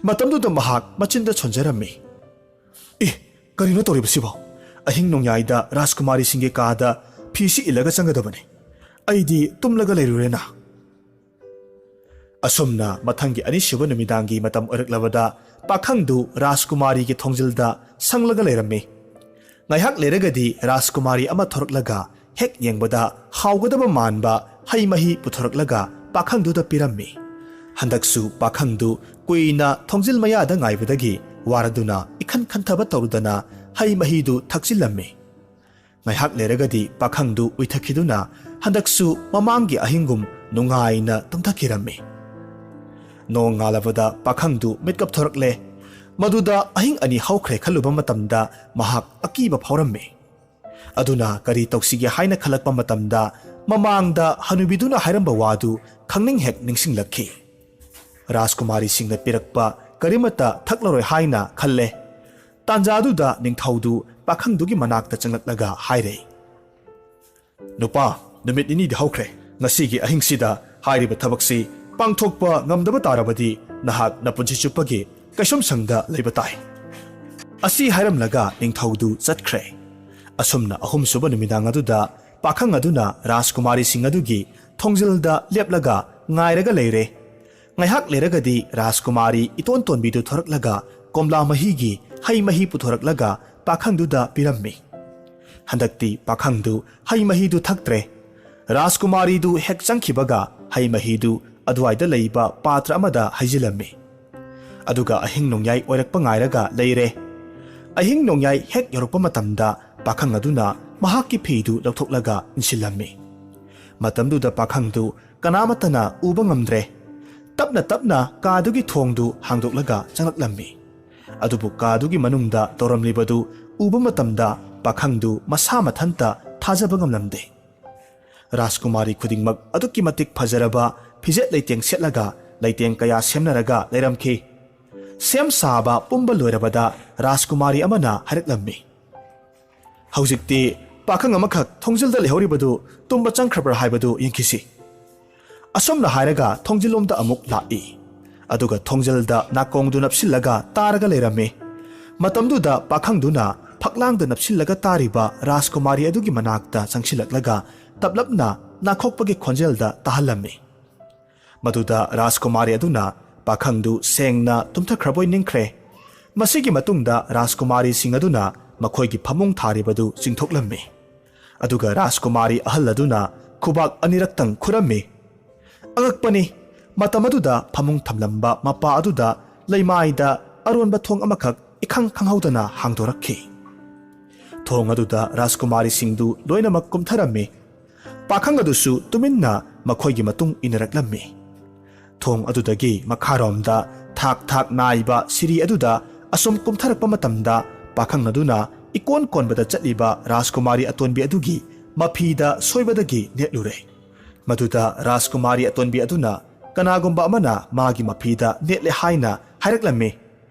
ꯃꯇꯝꯗꯨꯗ ꯃꯍꯥꯛ ꯃꯆꯤꯟꯗ ꯁꯣꯟꯖꯔꯝꯃꯤ꯫ "ꯑꯦ, ꯀꯔꯤꯅꯣ ꯇꯧꯔꯤꯕꯁꯤꯕꯣ? ꯑꯍꯤꯡ ꯅꯣꯡꯌꯥꯏꯗ ꯔꯥꯖꯀꯨꯃꯥꯔꯤꯁꯤꯡꯒꯤ ꯀꯥꯗ ꯐꯤꯁꯤ ꯏꯜꯂꯒ ꯆꯪꯒꯗꯕꯅꯤ꯫ ꯑꯩꯗꯤ ꯇꯨꯝꯂꯒ ꯂꯩꯔꯨꯔꯦꯅ꯫" ꯑꯁꯨꯝꯅ ꯃꯊꯪꯒꯤ ꯑꯅꯤꯁꯨꯕ ꯅꯨꯃꯤꯗꯥꯡꯒꯤ ꯃꯇꯝ ꯑꯣꯏꯔꯛꯂꯕꯗ ꯄꯥꯈꯪꯗꯨ ꯔꯥꯖꯀꯨꯃꯥꯔꯤꯒꯤ ꯊꯣꯡꯖꯤꯜꯗ ꯁꯪꯂꯒ ꯂꯩꯔꯝꯃꯤ꯫ ꯉꯥꯏꯍꯥꯛ ꯂꯩꯔꯒꯗꯤ ꯔꯥꯖꯀꯨꯃꯥꯔꯤ ꯑꯃ ꯊꯣꯔꯛꯂꯒ ꯍꯦꯛ ꯌꯦꯡꯕꯗ ꯍꯥꯎꯒꯗꯕ ꯃꯥꯟꯕ ꯍꯩ ꯃꯍꯤ ꯄꯨꯊꯣꯔꯛꯂꯒ ꯄꯥꯈꯪꯗꯨꯗ ꯄꯤꯔꯝꯃꯤ꯫ ꯍꯟꯗꯛꯁꯨ ꯄꯥꯈꯪꯗꯨ ꯀꯨꯏꯅ ꯊꯣꯡꯖꯤꯜ ꯃꯌꯥꯗ ꯉꯥꯏꯕꯗꯒꯤ ꯋꯥꯔꯗꯨꯅ ꯏꯈꯟ ꯈꯟꯊꯕ ꯇꯧꯔꯨꯗꯅ ꯍꯩ ꯃꯍꯤꯗꯨ ꯊꯛꯆꯤꯜꯂꯝꯃꯤ꯫ ꯉꯥꯏꯍꯥꯛ ꯂꯩꯔꯒꯗꯤ ꯄꯥꯈꯪꯗꯨ ꯎꯏꯊꯈꯤꯗꯨꯅ ꯍꯟꯗꯛꯁꯨ ꯃꯃꯥꯡꯒꯤ ꯑꯍꯤꯡꯒꯨꯝ ꯅꯨꯡꯉꯥꯏꯅ ꯇꯨꯝꯊꯈꯤꯔꯝꯃꯤ꯫ ꯅꯣꯡ ꯉꯥꯜꯂꯕꯗ ꯄꯥꯈꯪꯗꯨ ꯃꯤꯠꯀꯞ ꯊꯣꯔꯛꯂꯦ꯫ ꯃꯗꯨꯗ ꯑꯍꯤꯡ ꯑꯅꯤ ꯍꯧꯈ꯭ꯔꯦ ꯈꯜꯂꯨꯕ ꯃꯇꯝꯗ ꯃꯍꯥꯛ ꯑꯀꯤꯕ ꯐꯥꯎꯔꯝꯃꯤ꯫ ꯑꯗꯨꯅ ꯀꯔꯤ ꯇꯧꯁꯤꯒꯦ ꯍꯥꯏꯅ ꯈꯜꯂꯛꯄ ꯃꯇꯝꯗ ꯃꯃꯥꯡꯗ ꯍꯅꯨꯕꯤꯗꯨꯅ ꯍꯥꯏꯔꯝꯕ ꯋꯥꯗꯨ ꯈꯪꯅꯤꯡ ꯍꯦꯛ ꯅꯤꯡꯁꯤꯡꯂꯛꯈꯤ꯫ ꯔꯥꯖꯀꯨꯃꯥꯔꯤꯁꯤꯡꯅ ꯄꯤꯔꯛꯄ ꯀꯔꯤꯃꯠꯇ ꯊꯛꯂꯔꯣꯏ ꯍꯥꯏꯅ ꯈꯜꯂꯦ꯫ ꯇꯥꯟꯖꯥꯗꯨꯗ ꯅꯤꯡꯊꯧꯗꯨ ꯄꯥꯈꯪꯗꯨꯒꯤ ꯃꯅꯥꯛꯇ ꯆꯪꯂꯛꯂꯒ ꯍꯥꯏꯔꯦ, "ꯅꯨꯄꯥ, ꯅꯨꯃꯤꯠ ꯅꯤꯅꯤꯗꯤ ꯍꯧꯈ꯭ꯔꯦ꯫ ꯉꯁꯤꯒꯤ ꯑꯍꯤꯡꯁꯤꯗ ꯍꯥꯏꯔꯤꯕ ꯊꯕꯛꯁꯤ ꯄꯥꯡꯊꯣꯛꯄ ꯉꯝꯗꯕ ꯇꯥꯔꯕꯗꯤ ꯅꯍꯥꯛ ꯅꯄꯨꯟꯁꯤ ꯆꯨꯞꯄꯒꯤ ꯀꯩꯁꯨꯝꯁꯪꯗ ꯂꯩꯕ ꯇꯥꯏ꯫" ꯑꯁꯤ ꯍꯥꯏꯔꯝꯂꯒ ꯅꯤꯡꯊꯧꯗꯨ ꯆꯠꯈ꯭ꯔꯦ꯫ ꯑꯁꯨꯝꯅ ꯑꯍꯨꯝꯁꯨꯕ ꯅꯨꯃꯤꯗꯥꯡ ꯑꯗꯨꯗ ꯄꯥꯈꯪ ꯑꯗꯨꯅ ꯔꯥꯖꯀꯨꯃꯥꯔꯤꯁꯤꯡ ꯑꯗꯨꯒꯤ ꯊꯣꯡꯖꯤꯜꯗ ꯂꯦꯞꯂꯒ ꯉꯥꯏꯔꯒ ꯂꯩꯔꯦ꯫ ꯉꯥꯏꯍꯥꯛ ꯂꯩꯔꯒꯗꯤ ꯔꯥꯖꯀꯨꯃꯥꯔꯤ ꯏꯇꯣꯟ ꯇꯣꯟꯕꯤꯗꯨ ꯊꯣꯔꯛꯂꯒ ꯀꯣꯝꯂꯥ ꯃꯍꯤꯒꯤ ꯍꯩ ꯃꯍꯤ ꯄꯨꯊꯣꯔꯛꯂꯒ ꯄꯥꯈꯪꯗꯨꯗ ꯄꯤꯔꯝꯃꯤ꯫ ꯍꯟꯗꯛꯇꯤ ꯄꯥꯈꯪꯗꯨ ꯍꯩ ꯃꯍꯤꯗꯨ ꯊꯛꯇ꯭ꯔꯦ꯫ ꯔꯥꯖꯀꯨꯃꯥꯔꯤꯗꯨ ꯍꯦꯛ ꯆꯪꯈꯤꯕꯒ ꯍꯩ ꯃꯍꯤꯗꯨ ꯑꯗꯨꯋꯥꯏꯗ ꯂꯩꯕ ꯄꯥꯇ꯭ꯔ ꯑꯃꯗ ꯍꯩꯖꯤꯜꯂꯝꯃꯤ꯫ ꯑꯗꯨꯒ ꯑꯍꯤꯡ ꯅꯣꯡꯌꯥꯏ ꯑꯣꯏꯔꯛꯄ ꯉꯥꯏꯔꯒ ꯂꯩꯔꯦ꯫ ꯑꯍꯤꯡ ꯅꯣꯡꯌꯥꯏ ꯍꯦꯛ ꯌꯧꯔꯛꯄ ꯃꯇꯝꯗ ꯄꯥꯈꯪ ꯑꯗꯨꯅ ꯃꯍꯥꯛꯀꯤ ꯐꯤꯗꯨ ꯂꯧꯊꯣꯛꯂꯒ ꯏꯟꯁꯤꯜꯂꯝꯃꯤ꯫ ꯃꯇꯝꯗꯨꯗ ꯄꯥꯈꯪꯗꯨ ꯀꯅꯥꯃꯠꯇꯅ ꯎꯕ ꯉꯝꯗ꯭ꯔꯦ꯫ ꯇꯞꯅ ꯇꯞꯅ ꯀꯥꯗꯨꯒꯤ ꯊꯣꯡꯗꯨ ꯍꯥꯡꯗꯣꯛꯂꯒ ꯆꯪꯂꯛꯂꯝꯃꯤ꯫ ꯑꯗꯨꯕꯨ ꯀꯥꯗꯨꯒꯤ ꯃꯅꯨꯡꯗ ꯇꯧꯔꯝꯂꯤꯕꯗꯨ ꯎꯕ ꯃꯇꯝꯗ ꯄꯥꯈꯪꯗꯨ ꯃꯁꯥ ꯃꯊꯟꯇ ꯊꯥꯖꯕ ꯉꯝꯂꯝꯗꯦ꯫ ꯔꯥꯖꯀꯨꯃꯥꯔꯤ ꯈꯨꯗꯤꯡꯃꯛ ꯑꯗꯨꯛꯀꯤ ꯃꯇꯤꯛ ꯐꯖꯔꯕ ꯐꯤꯖꯦꯠ ꯂꯩꯇꯦꯡ ꯁꯦꯠꯂꯒ ꯂꯩꯇꯦꯡ ꯀꯌꯥ ꯁꯦꯝꯅꯔꯒ ꯂꯩꯔꯝꯈꯤ꯫ ꯁꯦꯝ ꯁꯥꯕ ꯄꯨꯝꯕ ꯂꯣꯏꯔꯕꯗ ꯔꯥꯖꯀꯨꯃꯥꯔꯤ ꯑꯃꯅ ꯍꯥꯏꯔꯛꯂꯝꯃꯤ, "ꯍꯧꯖꯤꯛꯇꯤ ꯄꯥꯈꯪ ꯑꯃꯈꯛ ꯊꯣꯡꯖꯤꯜꯗ ꯂꯩꯍꯧꯔꯤꯕꯗꯨ ꯇꯨꯝꯕ ꯆꯪꯈ꯭ꯔꯕ꯭ꯔꯥ ꯍꯥꯏꯕꯗꯨ ꯌꯦꯡꯈꯤꯁꯤ꯫" ꯑꯁꯨꯝꯅ ꯍꯥꯏꯔꯒ ꯊꯣꯡꯖꯤꯜꯂꯣꯝꯗ ꯑꯃꯨꯛ ꯂꯥꯛꯏ꯫ ꯑꯗꯨꯒ ꯊꯣꯡꯖꯤꯜꯗ ꯅꯥꯀꯣꯡꯗꯨ ꯅꯞꯁꯤꯜꯂꯒ ꯇꯥꯔꯒ ꯂꯩꯔꯝꯃꯤ꯫ ꯃꯇꯝꯗꯨꯗ ꯄꯥꯈꯪꯗꯨꯅ ꯐꯛꯂꯥꯡꯗ ꯅꯞꯁꯤꯜꯂꯒ ꯇꯥꯔꯤꯕ ꯔꯥꯖꯀꯨꯃꯥꯔꯤ ꯑꯗꯨꯒꯤ ꯃꯅꯥꯛꯇ ꯆꯪꯁꯤꯜꯂꯛꯂꯒ ꯇꯞꯂꯞꯅ ꯅꯥꯈꯣꯛꯄꯒꯤ ꯈꯣꯟꯖꯦꯜꯗ ꯇꯥꯍꯜꯂꯝꯃꯤ꯫ ꯃꯗꯨꯗ ꯔꯥꯖꯀꯨꯃꯥꯔꯤ ꯑꯗꯨꯅ ꯄꯥꯈꯪꯗꯨ ꯁꯦꯡꯅ ꯇꯨꯝꯊꯈ꯭ꯔꯕꯣꯏ ꯅꯤꯡꯈ꯭ꯔꯦ꯫ ꯃꯁꯤꯒꯤ ꯃꯇꯨꯡꯗ ꯔꯥꯖꯀꯨꯃꯥꯔꯤꯁꯤꯡ ꯑꯗꯨꯅ ꯃꯈꯣꯏꯒꯤ ꯐꯃꯨꯡ ꯊꯥꯔꯤꯕꯗꯨ ꯆꯤꯡꯊꯣꯛꯂꯝꯃꯤ꯫ ꯑꯗꯨꯒ ꯔꯥꯖꯀꯨꯃꯥꯔꯤ ꯑꯍꯜ ꯑꯗꯨꯅ ꯈꯨꯕꯥꯛ ꯑꯅꯤꯔꯛꯇꯪ ꯈꯨꯔꯝꯃꯤ꯫ ꯑꯉꯛꯄꯅꯤ, ꯃꯇꯝ ꯑꯗꯨꯗ ꯐꯃꯨꯡ ꯊꯝꯂꯝꯕ ꯃꯄꯥ ꯑꯗꯨꯗ ꯂꯩꯃꯥꯏꯗ ꯑꯔꯣꯟꯕ ꯊꯣꯡ ꯑꯃꯈꯛ ꯏꯈꯪ ꯈꯪꯍꯧꯗꯅ ꯍꯥꯡꯗꯣꯔꯛꯈꯤ꯫ ꯊꯣꯡ ꯑꯗꯨꯗ ꯔꯥꯖꯀꯨꯃꯥꯔꯤꯁꯤꯡꯗꯨ ꯂꯣꯏꯅꯃꯛ ꯀꯨꯝꯊꯔꯝꯃꯤ꯫ ꯄꯥꯈꯪ ꯑꯗꯨꯁꯨ ꯇꯨꯃꯤꯟꯅ ꯃꯈꯣꯏꯒꯤ ꯃꯇꯨꯡ ꯏꯟꯅꯔꯛꯂꯝꯃꯤ꯫ ꯊꯣꯡ ꯑꯗꯨꯗꯒꯤ ꯃꯈꯥꯔꯣꯝꯗ ꯊꯥꯛ ꯊꯥꯛ ꯅꯥꯏꯕ ꯁꯤꯔꯤ ꯑꯗꯨꯗ ꯑꯁꯨꯝ ꯀꯨꯝꯊꯔꯛꯄ ꯃꯇꯝꯗ, ꯄꯥꯈꯪ ꯑꯗꯨꯅ ꯏꯀꯣꯟ ꯀꯣꯟꯕꯗ ꯆꯠꯂꯤꯕ ꯔꯥꯖꯀꯨꯃꯥꯔꯤ ꯑꯇꯣꯟꯕꯤ ꯑꯗꯨꯒꯤ ꯃꯐꯤꯗ ꯁꯣꯏꯕꯗꯒꯤ ꯅꯦꯠꯂꯨꯔꯦ꯫ ꯃꯗꯨꯗ ꯔꯥꯖꯀꯨꯃꯥꯔꯤ ꯑꯇꯣꯟꯕꯤ ꯑꯗꯨꯅ ꯀꯅꯥꯒꯨꯝꯕ ꯑꯃꯅ ꯃꯥꯒꯤ ꯃꯐꯤꯗ ꯅꯦꯠꯂꯦ ꯍꯥꯏꯅ ꯍꯥꯏꯔꯛꯂꯝꯃꯤ꯫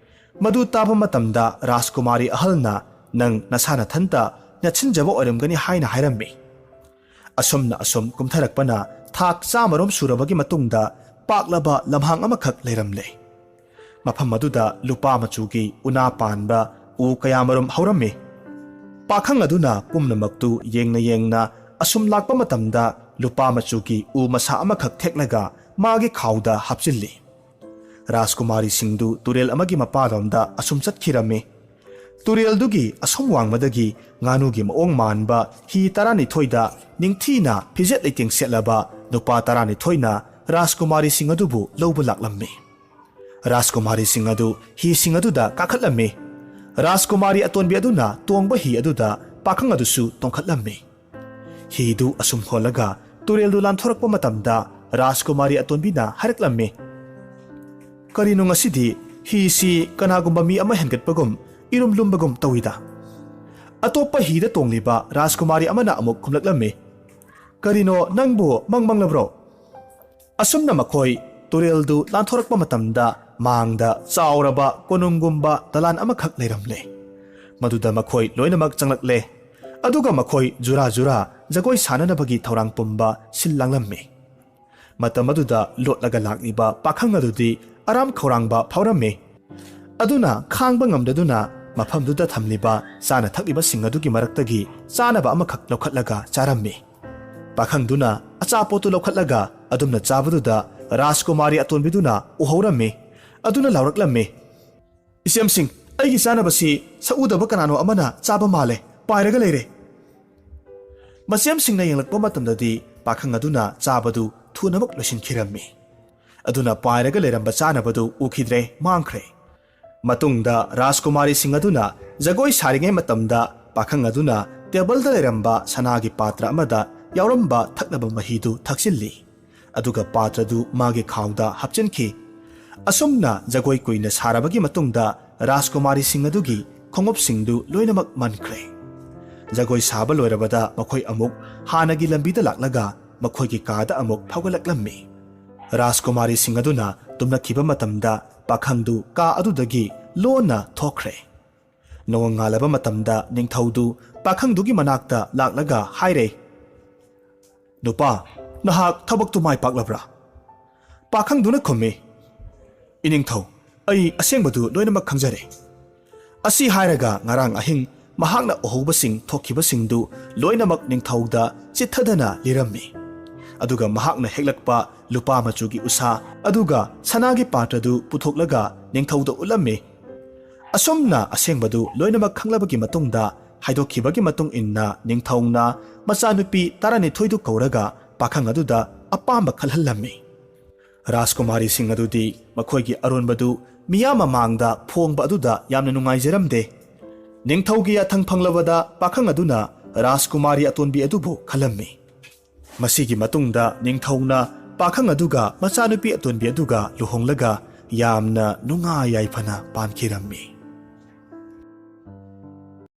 ꯃꯗꯨ ꯇꯥꯕ ꯃꯇꯝꯗ ꯔꯥꯖꯀꯨꯃꯥꯔꯤ ꯑꯍꯜꯅ, "ꯅꯪ ꯅꯁꯥ ꯅꯊꯟꯇ ꯅꯦꯠꯁꯤꯟꯖꯕ ꯑꯣꯏꯔꯝꯒꯅꯤ" ꯍꯥꯏꯅ ꯍꯥꯏꯔꯝꯃꯤ꯫ ꯑꯁꯨꯝꯅ ꯑꯁꯨꯝ ꯀꯨꯝꯊꯔꯛꯄꯅ ꯊꯥꯛ ꯆꯥꯝꯃꯔꯣꯝ ꯁꯨꯔꯕꯒꯤ ꯃꯇꯨꯡꯗ ꯄꯥꯛꯂꯕ ꯂꯝꯍꯥꯡ ꯑꯃꯈꯛ ꯂꯩꯔꯝꯂꯦ꯫ ꯃꯐꯝ ꯑꯗꯨꯗ ꯂꯨꯄꯥ ꯃꯆꯨꯒꯤ ꯎꯅꯥ ꯄꯥꯟꯕ ꯎ ꯀꯌꯥꯃꯔꯨꯝ ꯍꯧꯔꯝꯃꯤ꯫ ꯄꯥꯈꯪ ꯑꯗꯨꯅ ꯄꯨꯝꯅꯃꯛꯇꯨ ꯌꯦꯡꯅ ꯌꯦꯡꯅ ꯑꯁꯨꯝ ꯂꯥꯛꯄ ꯃꯇꯝꯗ ꯂꯨꯄꯥ ꯃꯆꯨꯒꯤ ꯎ ꯃꯁꯥ ꯑꯃꯈꯛ ꯊꯦꯛꯂꯒ ꯃꯥꯒꯤ ꯈꯥꯎꯗ ꯍꯥꯞꯆꯤꯜꯂꯤ꯫ ꯔꯥꯖꯀꯨꯃꯥꯔꯤꯁꯤꯡꯗꯨ ꯇꯨꯔꯦꯜ ꯑꯃꯒꯤ ꯃꯄꯥꯟꯂꯣꯝꯗ ꯑꯁꯨꯝ ꯆꯠꯈꯤꯔꯝꯃꯤ꯫ ꯇꯨꯔꯦꯜꯗꯨꯒꯤ ꯑꯁꯨꯝ ꯋꯥꯡꯃꯗꯒꯤ ꯉꯥꯅꯨꯒꯤ ꯃꯑꯣꯡ ꯃꯥꯟꯕ ꯍꯤ ꯇꯔꯥꯅꯤꯊꯣꯏꯗ ꯅꯤꯡꯊꯤꯅ ꯐꯤꯖꯦꯠ ꯂꯩꯇꯦꯡ ꯁꯦꯠꯂꯕ ꯅꯨꯄꯥ ꯇꯔꯥꯅꯤꯊꯣꯏꯅ ꯔꯥꯖꯀꯨꯃꯥꯔꯤꯁꯤꯡ ꯑꯗꯨꯕꯨ ꯂꯧꯕ ꯂꯥꯛꯂꯝꯃꯤ꯫ ꯔꯥꯖꯀꯨꯃꯥꯔꯤꯁꯤꯡ ꯑꯗꯨ ꯍꯤꯁꯤꯡ ꯑꯗꯨꯗ ꯀꯥꯈꯠꯂꯝꯃꯤ꯫ ꯔꯥꯖꯀꯨꯃꯥꯔꯤ ꯑꯇꯣꯟꯕꯤ ꯑꯗꯨꯅ ꯇꯣꯡꯕ ꯍꯤ ꯑꯗꯨꯗ ꯄꯥꯈꯪ ꯑꯗꯨꯁꯨ ꯇꯣꯡꯈꯠꯂꯝꯃꯤ꯫ ꯍꯤꯗꯨ ꯑꯁꯨꯝ ꯍꯣꯜꯂꯒ ꯇꯨꯔꯦꯜꯗꯨ ꯂꯥꯟꯊꯣꯔꯛꯄ ꯃꯇꯝꯗ ꯔꯥꯖꯀꯨꯃꯥꯔꯤ ꯑꯇꯣꯟꯕꯤꯅ ꯍꯥꯏꯔꯛꯂꯝꯃꯤ, "ꯀꯔꯤꯅꯣ ꯉꯁꯤꯗꯤ ꯍꯤꯁꯤ ꯀꯅꯥꯒꯨꯝꯕ ꯃꯤ ꯑꯃ ꯍꯦꯟꯒꯠꯄꯒꯨꯝ ꯏꯔꯨꯝ ꯂꯨꯝꯕꯒꯨꯝ ꯇꯧꯏꯗ?" ꯑꯇꯣꯞꯄ ꯍꯤꯗ ꯇꯣꯡꯂꯤꯕ ꯔꯥꯖꯀꯨꯃꯥꯔꯤ ꯑꯃꯅ ꯑꯃꯨꯛ ꯈꯨꯝꯂꯛꯂꯝꯃꯤ, "ꯀꯔꯤꯅꯣ, ꯅꯪꯕꯨ ꯃꯪ ꯃꯪꯂꯕ꯭ꯔꯣ?" ꯑꯁꯨꯝꯅ ꯃꯈꯣꯏ ꯇꯨꯔꯦꯜꯗꯨ ꯂꯥꯟꯊꯣꯔꯛꯄ ꯃꯇꯝꯗ ꯃꯥꯡꯗ ꯆꯥꯎꯔꯕ ꯀꯣꯅꯨꯡꯒꯨꯝꯕ ꯗꯂꯥꯟ ꯑꯃꯈꯛ ꯂꯩꯔꯝꯂꯦ꯫ ꯃꯗꯨꯗ ꯃꯈꯣꯏ ꯂꯣꯏꯅꯃꯛ ꯆꯪꯂꯛꯂꯦ꯫ ꯑꯗꯨꯒ ꯃꯈꯣꯏ ꯖꯨꯔꯥ ꯖꯨꯔꯥ ꯖꯒꯣꯏ ꯁꯥꯅꯅꯕꯒꯤ ꯊꯧꯔꯥꯡ ꯄꯨꯝꯕ ꯁꯤꯜ ꯂꯥꯡꯂꯝꯃꯤ꯫ ꯃꯇꯝ ꯑꯗꯨꯗ ꯂꯣꯠꯂꯒ ꯂꯥꯛꯂꯤꯕ ꯄꯥꯈꯪ ꯑꯗꯨꯗꯤ ꯑꯔꯥꯝ ꯈꯧꯔꯥꯡꯕ ꯐꯥꯎꯔꯝꯃꯤ꯫ ꯑꯗꯨꯅ ꯈꯥꯡꯕ ꯉꯝꯗꯗꯨꯅ ꯃꯐꯝꯗꯨꯗ ꯊꯝꯂꯤꯕ ꯆꯥꯅ ꯊꯛꯂꯤꯕꯁꯤꯡ ꯑꯗꯨꯒꯤ ꯃꯔꯛꯇꯒꯤ ꯆꯥꯅꯕ ꯑꯃꯈꯛ ꯂꯧꯈꯠꯂꯒ ꯆꯥꯔꯝꯃꯤ꯫ ꯄꯥꯈꯪꯗꯨꯅ ꯑꯆꯥꯄꯣꯠꯇꯨ ꯂꯧꯈꯠꯂꯒ ꯑꯗꯨꯝꯅ ꯆꯥꯕꯗꯨꯗ ꯔꯥꯖꯀꯨꯃꯥꯔꯤ ꯑꯇꯣꯟꯕꯤꯗꯨꯅ ꯎꯍꯧꯔꯝꯃꯤ꯫ ꯑꯗꯨꯅ ꯂꯥꯎꯔꯛꯂꯝꯃꯤ, "ꯏꯆꯦꯝꯁꯤꯡ, ꯑꯩꯒꯤ ꯆꯥꯅꯕꯁꯤ ꯁꯛꯎꯗꯕ ꯀꯅꯥꯅꯣ ꯑꯃꯅ ꯆꯥꯕ ꯃꯥꯜꯂꯦ, ꯄꯥꯏꯔꯒ ꯂꯩꯔꯦ!" ꯃꯆꯦꯝꯁꯤꯡꯅ ꯌꯦꯡꯂꯛꯄ ꯃꯇꯝꯗꯗꯤ ꯄꯥꯈꯪ ꯑꯗꯨꯅ ꯆꯥꯕꯗꯨ ꯊꯨꯅꯃꯛ ꯂꯣꯏꯁꯤꯟꯈꯤꯔꯝꯃꯤ꯫ ꯑꯗꯨꯅ ꯄꯥꯏꯔꯒ ꯂꯩꯔꯝꯕ ꯆꯥꯅꯕꯗꯨ ꯎꯈꯤꯗ꯭ꯔꯦ, ꯃꯥꯡꯈ꯭ꯔꯦ꯫ ꯃꯇꯨꯡꯗ ꯔꯥꯖꯀꯨꯃꯥꯔꯤꯁꯤꯡ ꯑꯗꯨꯅ ꯖꯒꯣꯏ ꯁꯥꯔꯤꯉꯩ ꯃꯇꯝꯗ ꯄꯥꯈꯪ ꯑꯗꯨꯅ ꯇꯦꯕꯜꯗ ꯂꯩꯔꯝꯕ ꯁꯅꯥꯒꯤ ꯄꯥꯇ꯭ꯔ ꯑꯃꯗ ꯌꯥꯎꯔꯝꯕ ꯊꯛꯅꯕ ꯃꯍꯤꯗꯨ ꯊꯛꯆꯤꯜꯂꯤ꯫ ꯑꯗꯨꯒ ꯄꯥꯇ꯭ꯔꯗꯨ ꯃꯥꯒꯤ ꯈꯥꯎꯗ ꯍꯥꯞꯆꯤꯟꯈꯤ꯫ ꯑꯁꯨꯝꯅ ꯖꯒꯣꯏ ꯀꯨꯏꯅ ꯁꯥꯔꯕꯒꯤ ꯃꯇꯨꯡꯗ ꯔꯥꯖꯀꯨꯃꯥꯔꯤꯁꯤꯡ ꯑꯗꯨꯒꯤ ꯈꯣꯡꯎꯞꯁꯤꯡꯗꯨ ꯂꯣꯏꯅꯃꯛ ꯃꯟꯈ꯭ꯔꯦ꯫ ꯖꯒꯣꯏ ꯁꯥꯕ ꯂꯣꯏꯔꯕꯗ ꯃꯈꯣꯏ ꯑꯃꯨꯛ ꯍꯥꯟꯅꯒꯤ ꯂꯝꯕꯤꯗ ꯂꯥꯛꯂꯒ ꯃꯈꯣꯏꯒꯤ ꯀꯥꯗ ꯑꯃꯨꯛ ꯐꯥꯎꯒꯠꯂꯛꯂꯝꯃꯤ꯫ ꯔꯥꯖꯀꯨꯃꯥꯔꯤꯁꯤꯡ ꯑꯗꯨꯅ ꯇꯨꯝꯂꯛꯈꯤꯕ ꯃꯇꯝꯗ ꯄꯥꯈꯪꯗꯨ ꯀꯥ ꯑꯗꯨꯗꯒꯤ ꯂꯣꯟꯅ ꯊꯣꯛꯈ꯭ꯔꯦ꯫ ꯅꯣꯡꯉꯥꯜꯂꯕ ꯃꯇꯝꯗ ꯅꯤꯡꯊꯧꯗꯨ ꯄꯥꯈꯪꯗꯨꯒꯤ ꯃꯅꯥꯛꯇ ꯂꯥꯛꯂꯒ ꯍꯥꯏꯔꯦ, "ꯅꯨꯄꯥ, ꯅꯍꯥꯛ ꯊꯕꯛꯇꯨ ꯃꯥꯏ ꯄꯥꯛꯂꯕ꯭ꯔꯥ?" ꯄꯥꯈꯪꯗꯨꯅ ꯈꯨꯝꯃꯤ, "ꯏꯅꯤꯡꯊꯧ, ꯑꯩ ꯑꯁꯦꯡꯕꯗꯨ ꯂꯣꯏꯅꯃꯛ ꯈꯪꯖꯔꯦ꯫ ꯑꯁꯤ ꯍꯥꯏꯔꯒ ꯉꯔꯥꯡ ꯑꯍꯤꯡ ꯃꯍꯥꯛꯅ ꯎꯍꯧꯕꯁꯤꯡ ꯊꯣꯛꯈꯤꯕꯁꯤꯡꯗꯨ ꯂꯣꯏꯅꯃꯛ ꯅꯤꯡꯊꯧꯗ ꯆꯤꯠꯊꯗꯅ ꯂꯤꯔꯝꯃꯤ꯫ ꯑꯗꯨꯒ ꯃꯍꯥꯛꯅ ꯍꯦꯛꯂꯛꯄ ꯂꯨꯄꯥ ꯃꯆꯨꯒꯤ ꯎꯁꯥ ꯑꯗꯨꯒ ꯁꯅꯥꯒꯤ ꯄꯥꯇ꯭ꯔꯗꯨ ꯄꯨꯊꯣꯛꯂꯒ ꯅꯤꯡꯊꯧꯗ ꯎꯠꯂꯝꯃꯤ꯫ ꯑꯁꯨꯝꯅ ꯑꯁꯦꯡꯕꯗꯨ ꯂꯣꯏꯅꯃꯛ ꯈꯪꯂꯕꯒꯤ ꯃꯇꯨꯡꯗ, ꯍꯥꯏꯗꯣꯛꯈꯤꯕꯒꯤ ꯃꯇꯨꯡ ꯏꯟꯅ ꯅꯤꯡꯊꯧꯅ ꯃꯆꯥꯅꯨꯄꯤ ꯇꯔꯥꯅꯤꯊꯣꯏꯗꯨ ꯀꯧꯔꯒ ꯄꯥꯈꯪ ꯑꯗꯨꯗ ꯑꯄꯥꯝꯕ ꯈꯜꯍꯜꯂꯝꯃꯤ꯫ ꯔꯥꯖꯀꯨꯃꯥꯔꯤꯁꯤꯡ ꯑꯗꯨꯗꯤ ꯃꯈꯣꯏꯒꯤ ꯑꯔꯣꯟꯕꯗꯨ ꯃꯤꯌꯥꯝ ꯃꯃꯥꯡꯗ ꯐꯣꯡꯕ ꯑꯗꯨꯗ ꯌꯥꯝꯅ ꯅꯨꯡꯉꯥꯏꯖꯔꯝꯗꯦ꯫ ꯅꯤꯡꯊꯧꯒꯤ ꯌꯥꯊꯪ ꯐꯪꯂꯕꯗ ꯄꯥꯈꯪ ꯑꯗꯨꯅ ꯔꯥꯖꯀꯨꯃꯥꯔꯤ ꯑꯇꯣꯟꯕꯤ ꯑꯗꯨꯕꯨ ꯈꯜꯂꯝꯃꯤ꯫ ꯃꯁꯤꯒꯤ ꯃꯇꯨꯡꯗ ꯅꯤꯡꯊꯧꯅ ꯄꯥꯈꯪ ꯑꯗꯨꯒ ꯃꯆꯥꯅꯨꯄꯤ ꯑꯇꯣꯟꯕꯤ ꯑꯗꯨꯒ ꯂꯨꯍꯣꯡꯂꯒ ꯌꯥꯝꯅ ꯅꯨꯡꯉꯥꯏ ꯌꯥꯏꯐꯅ ꯄꯥꯟꯈꯤꯔꯝꯃꯤ꯫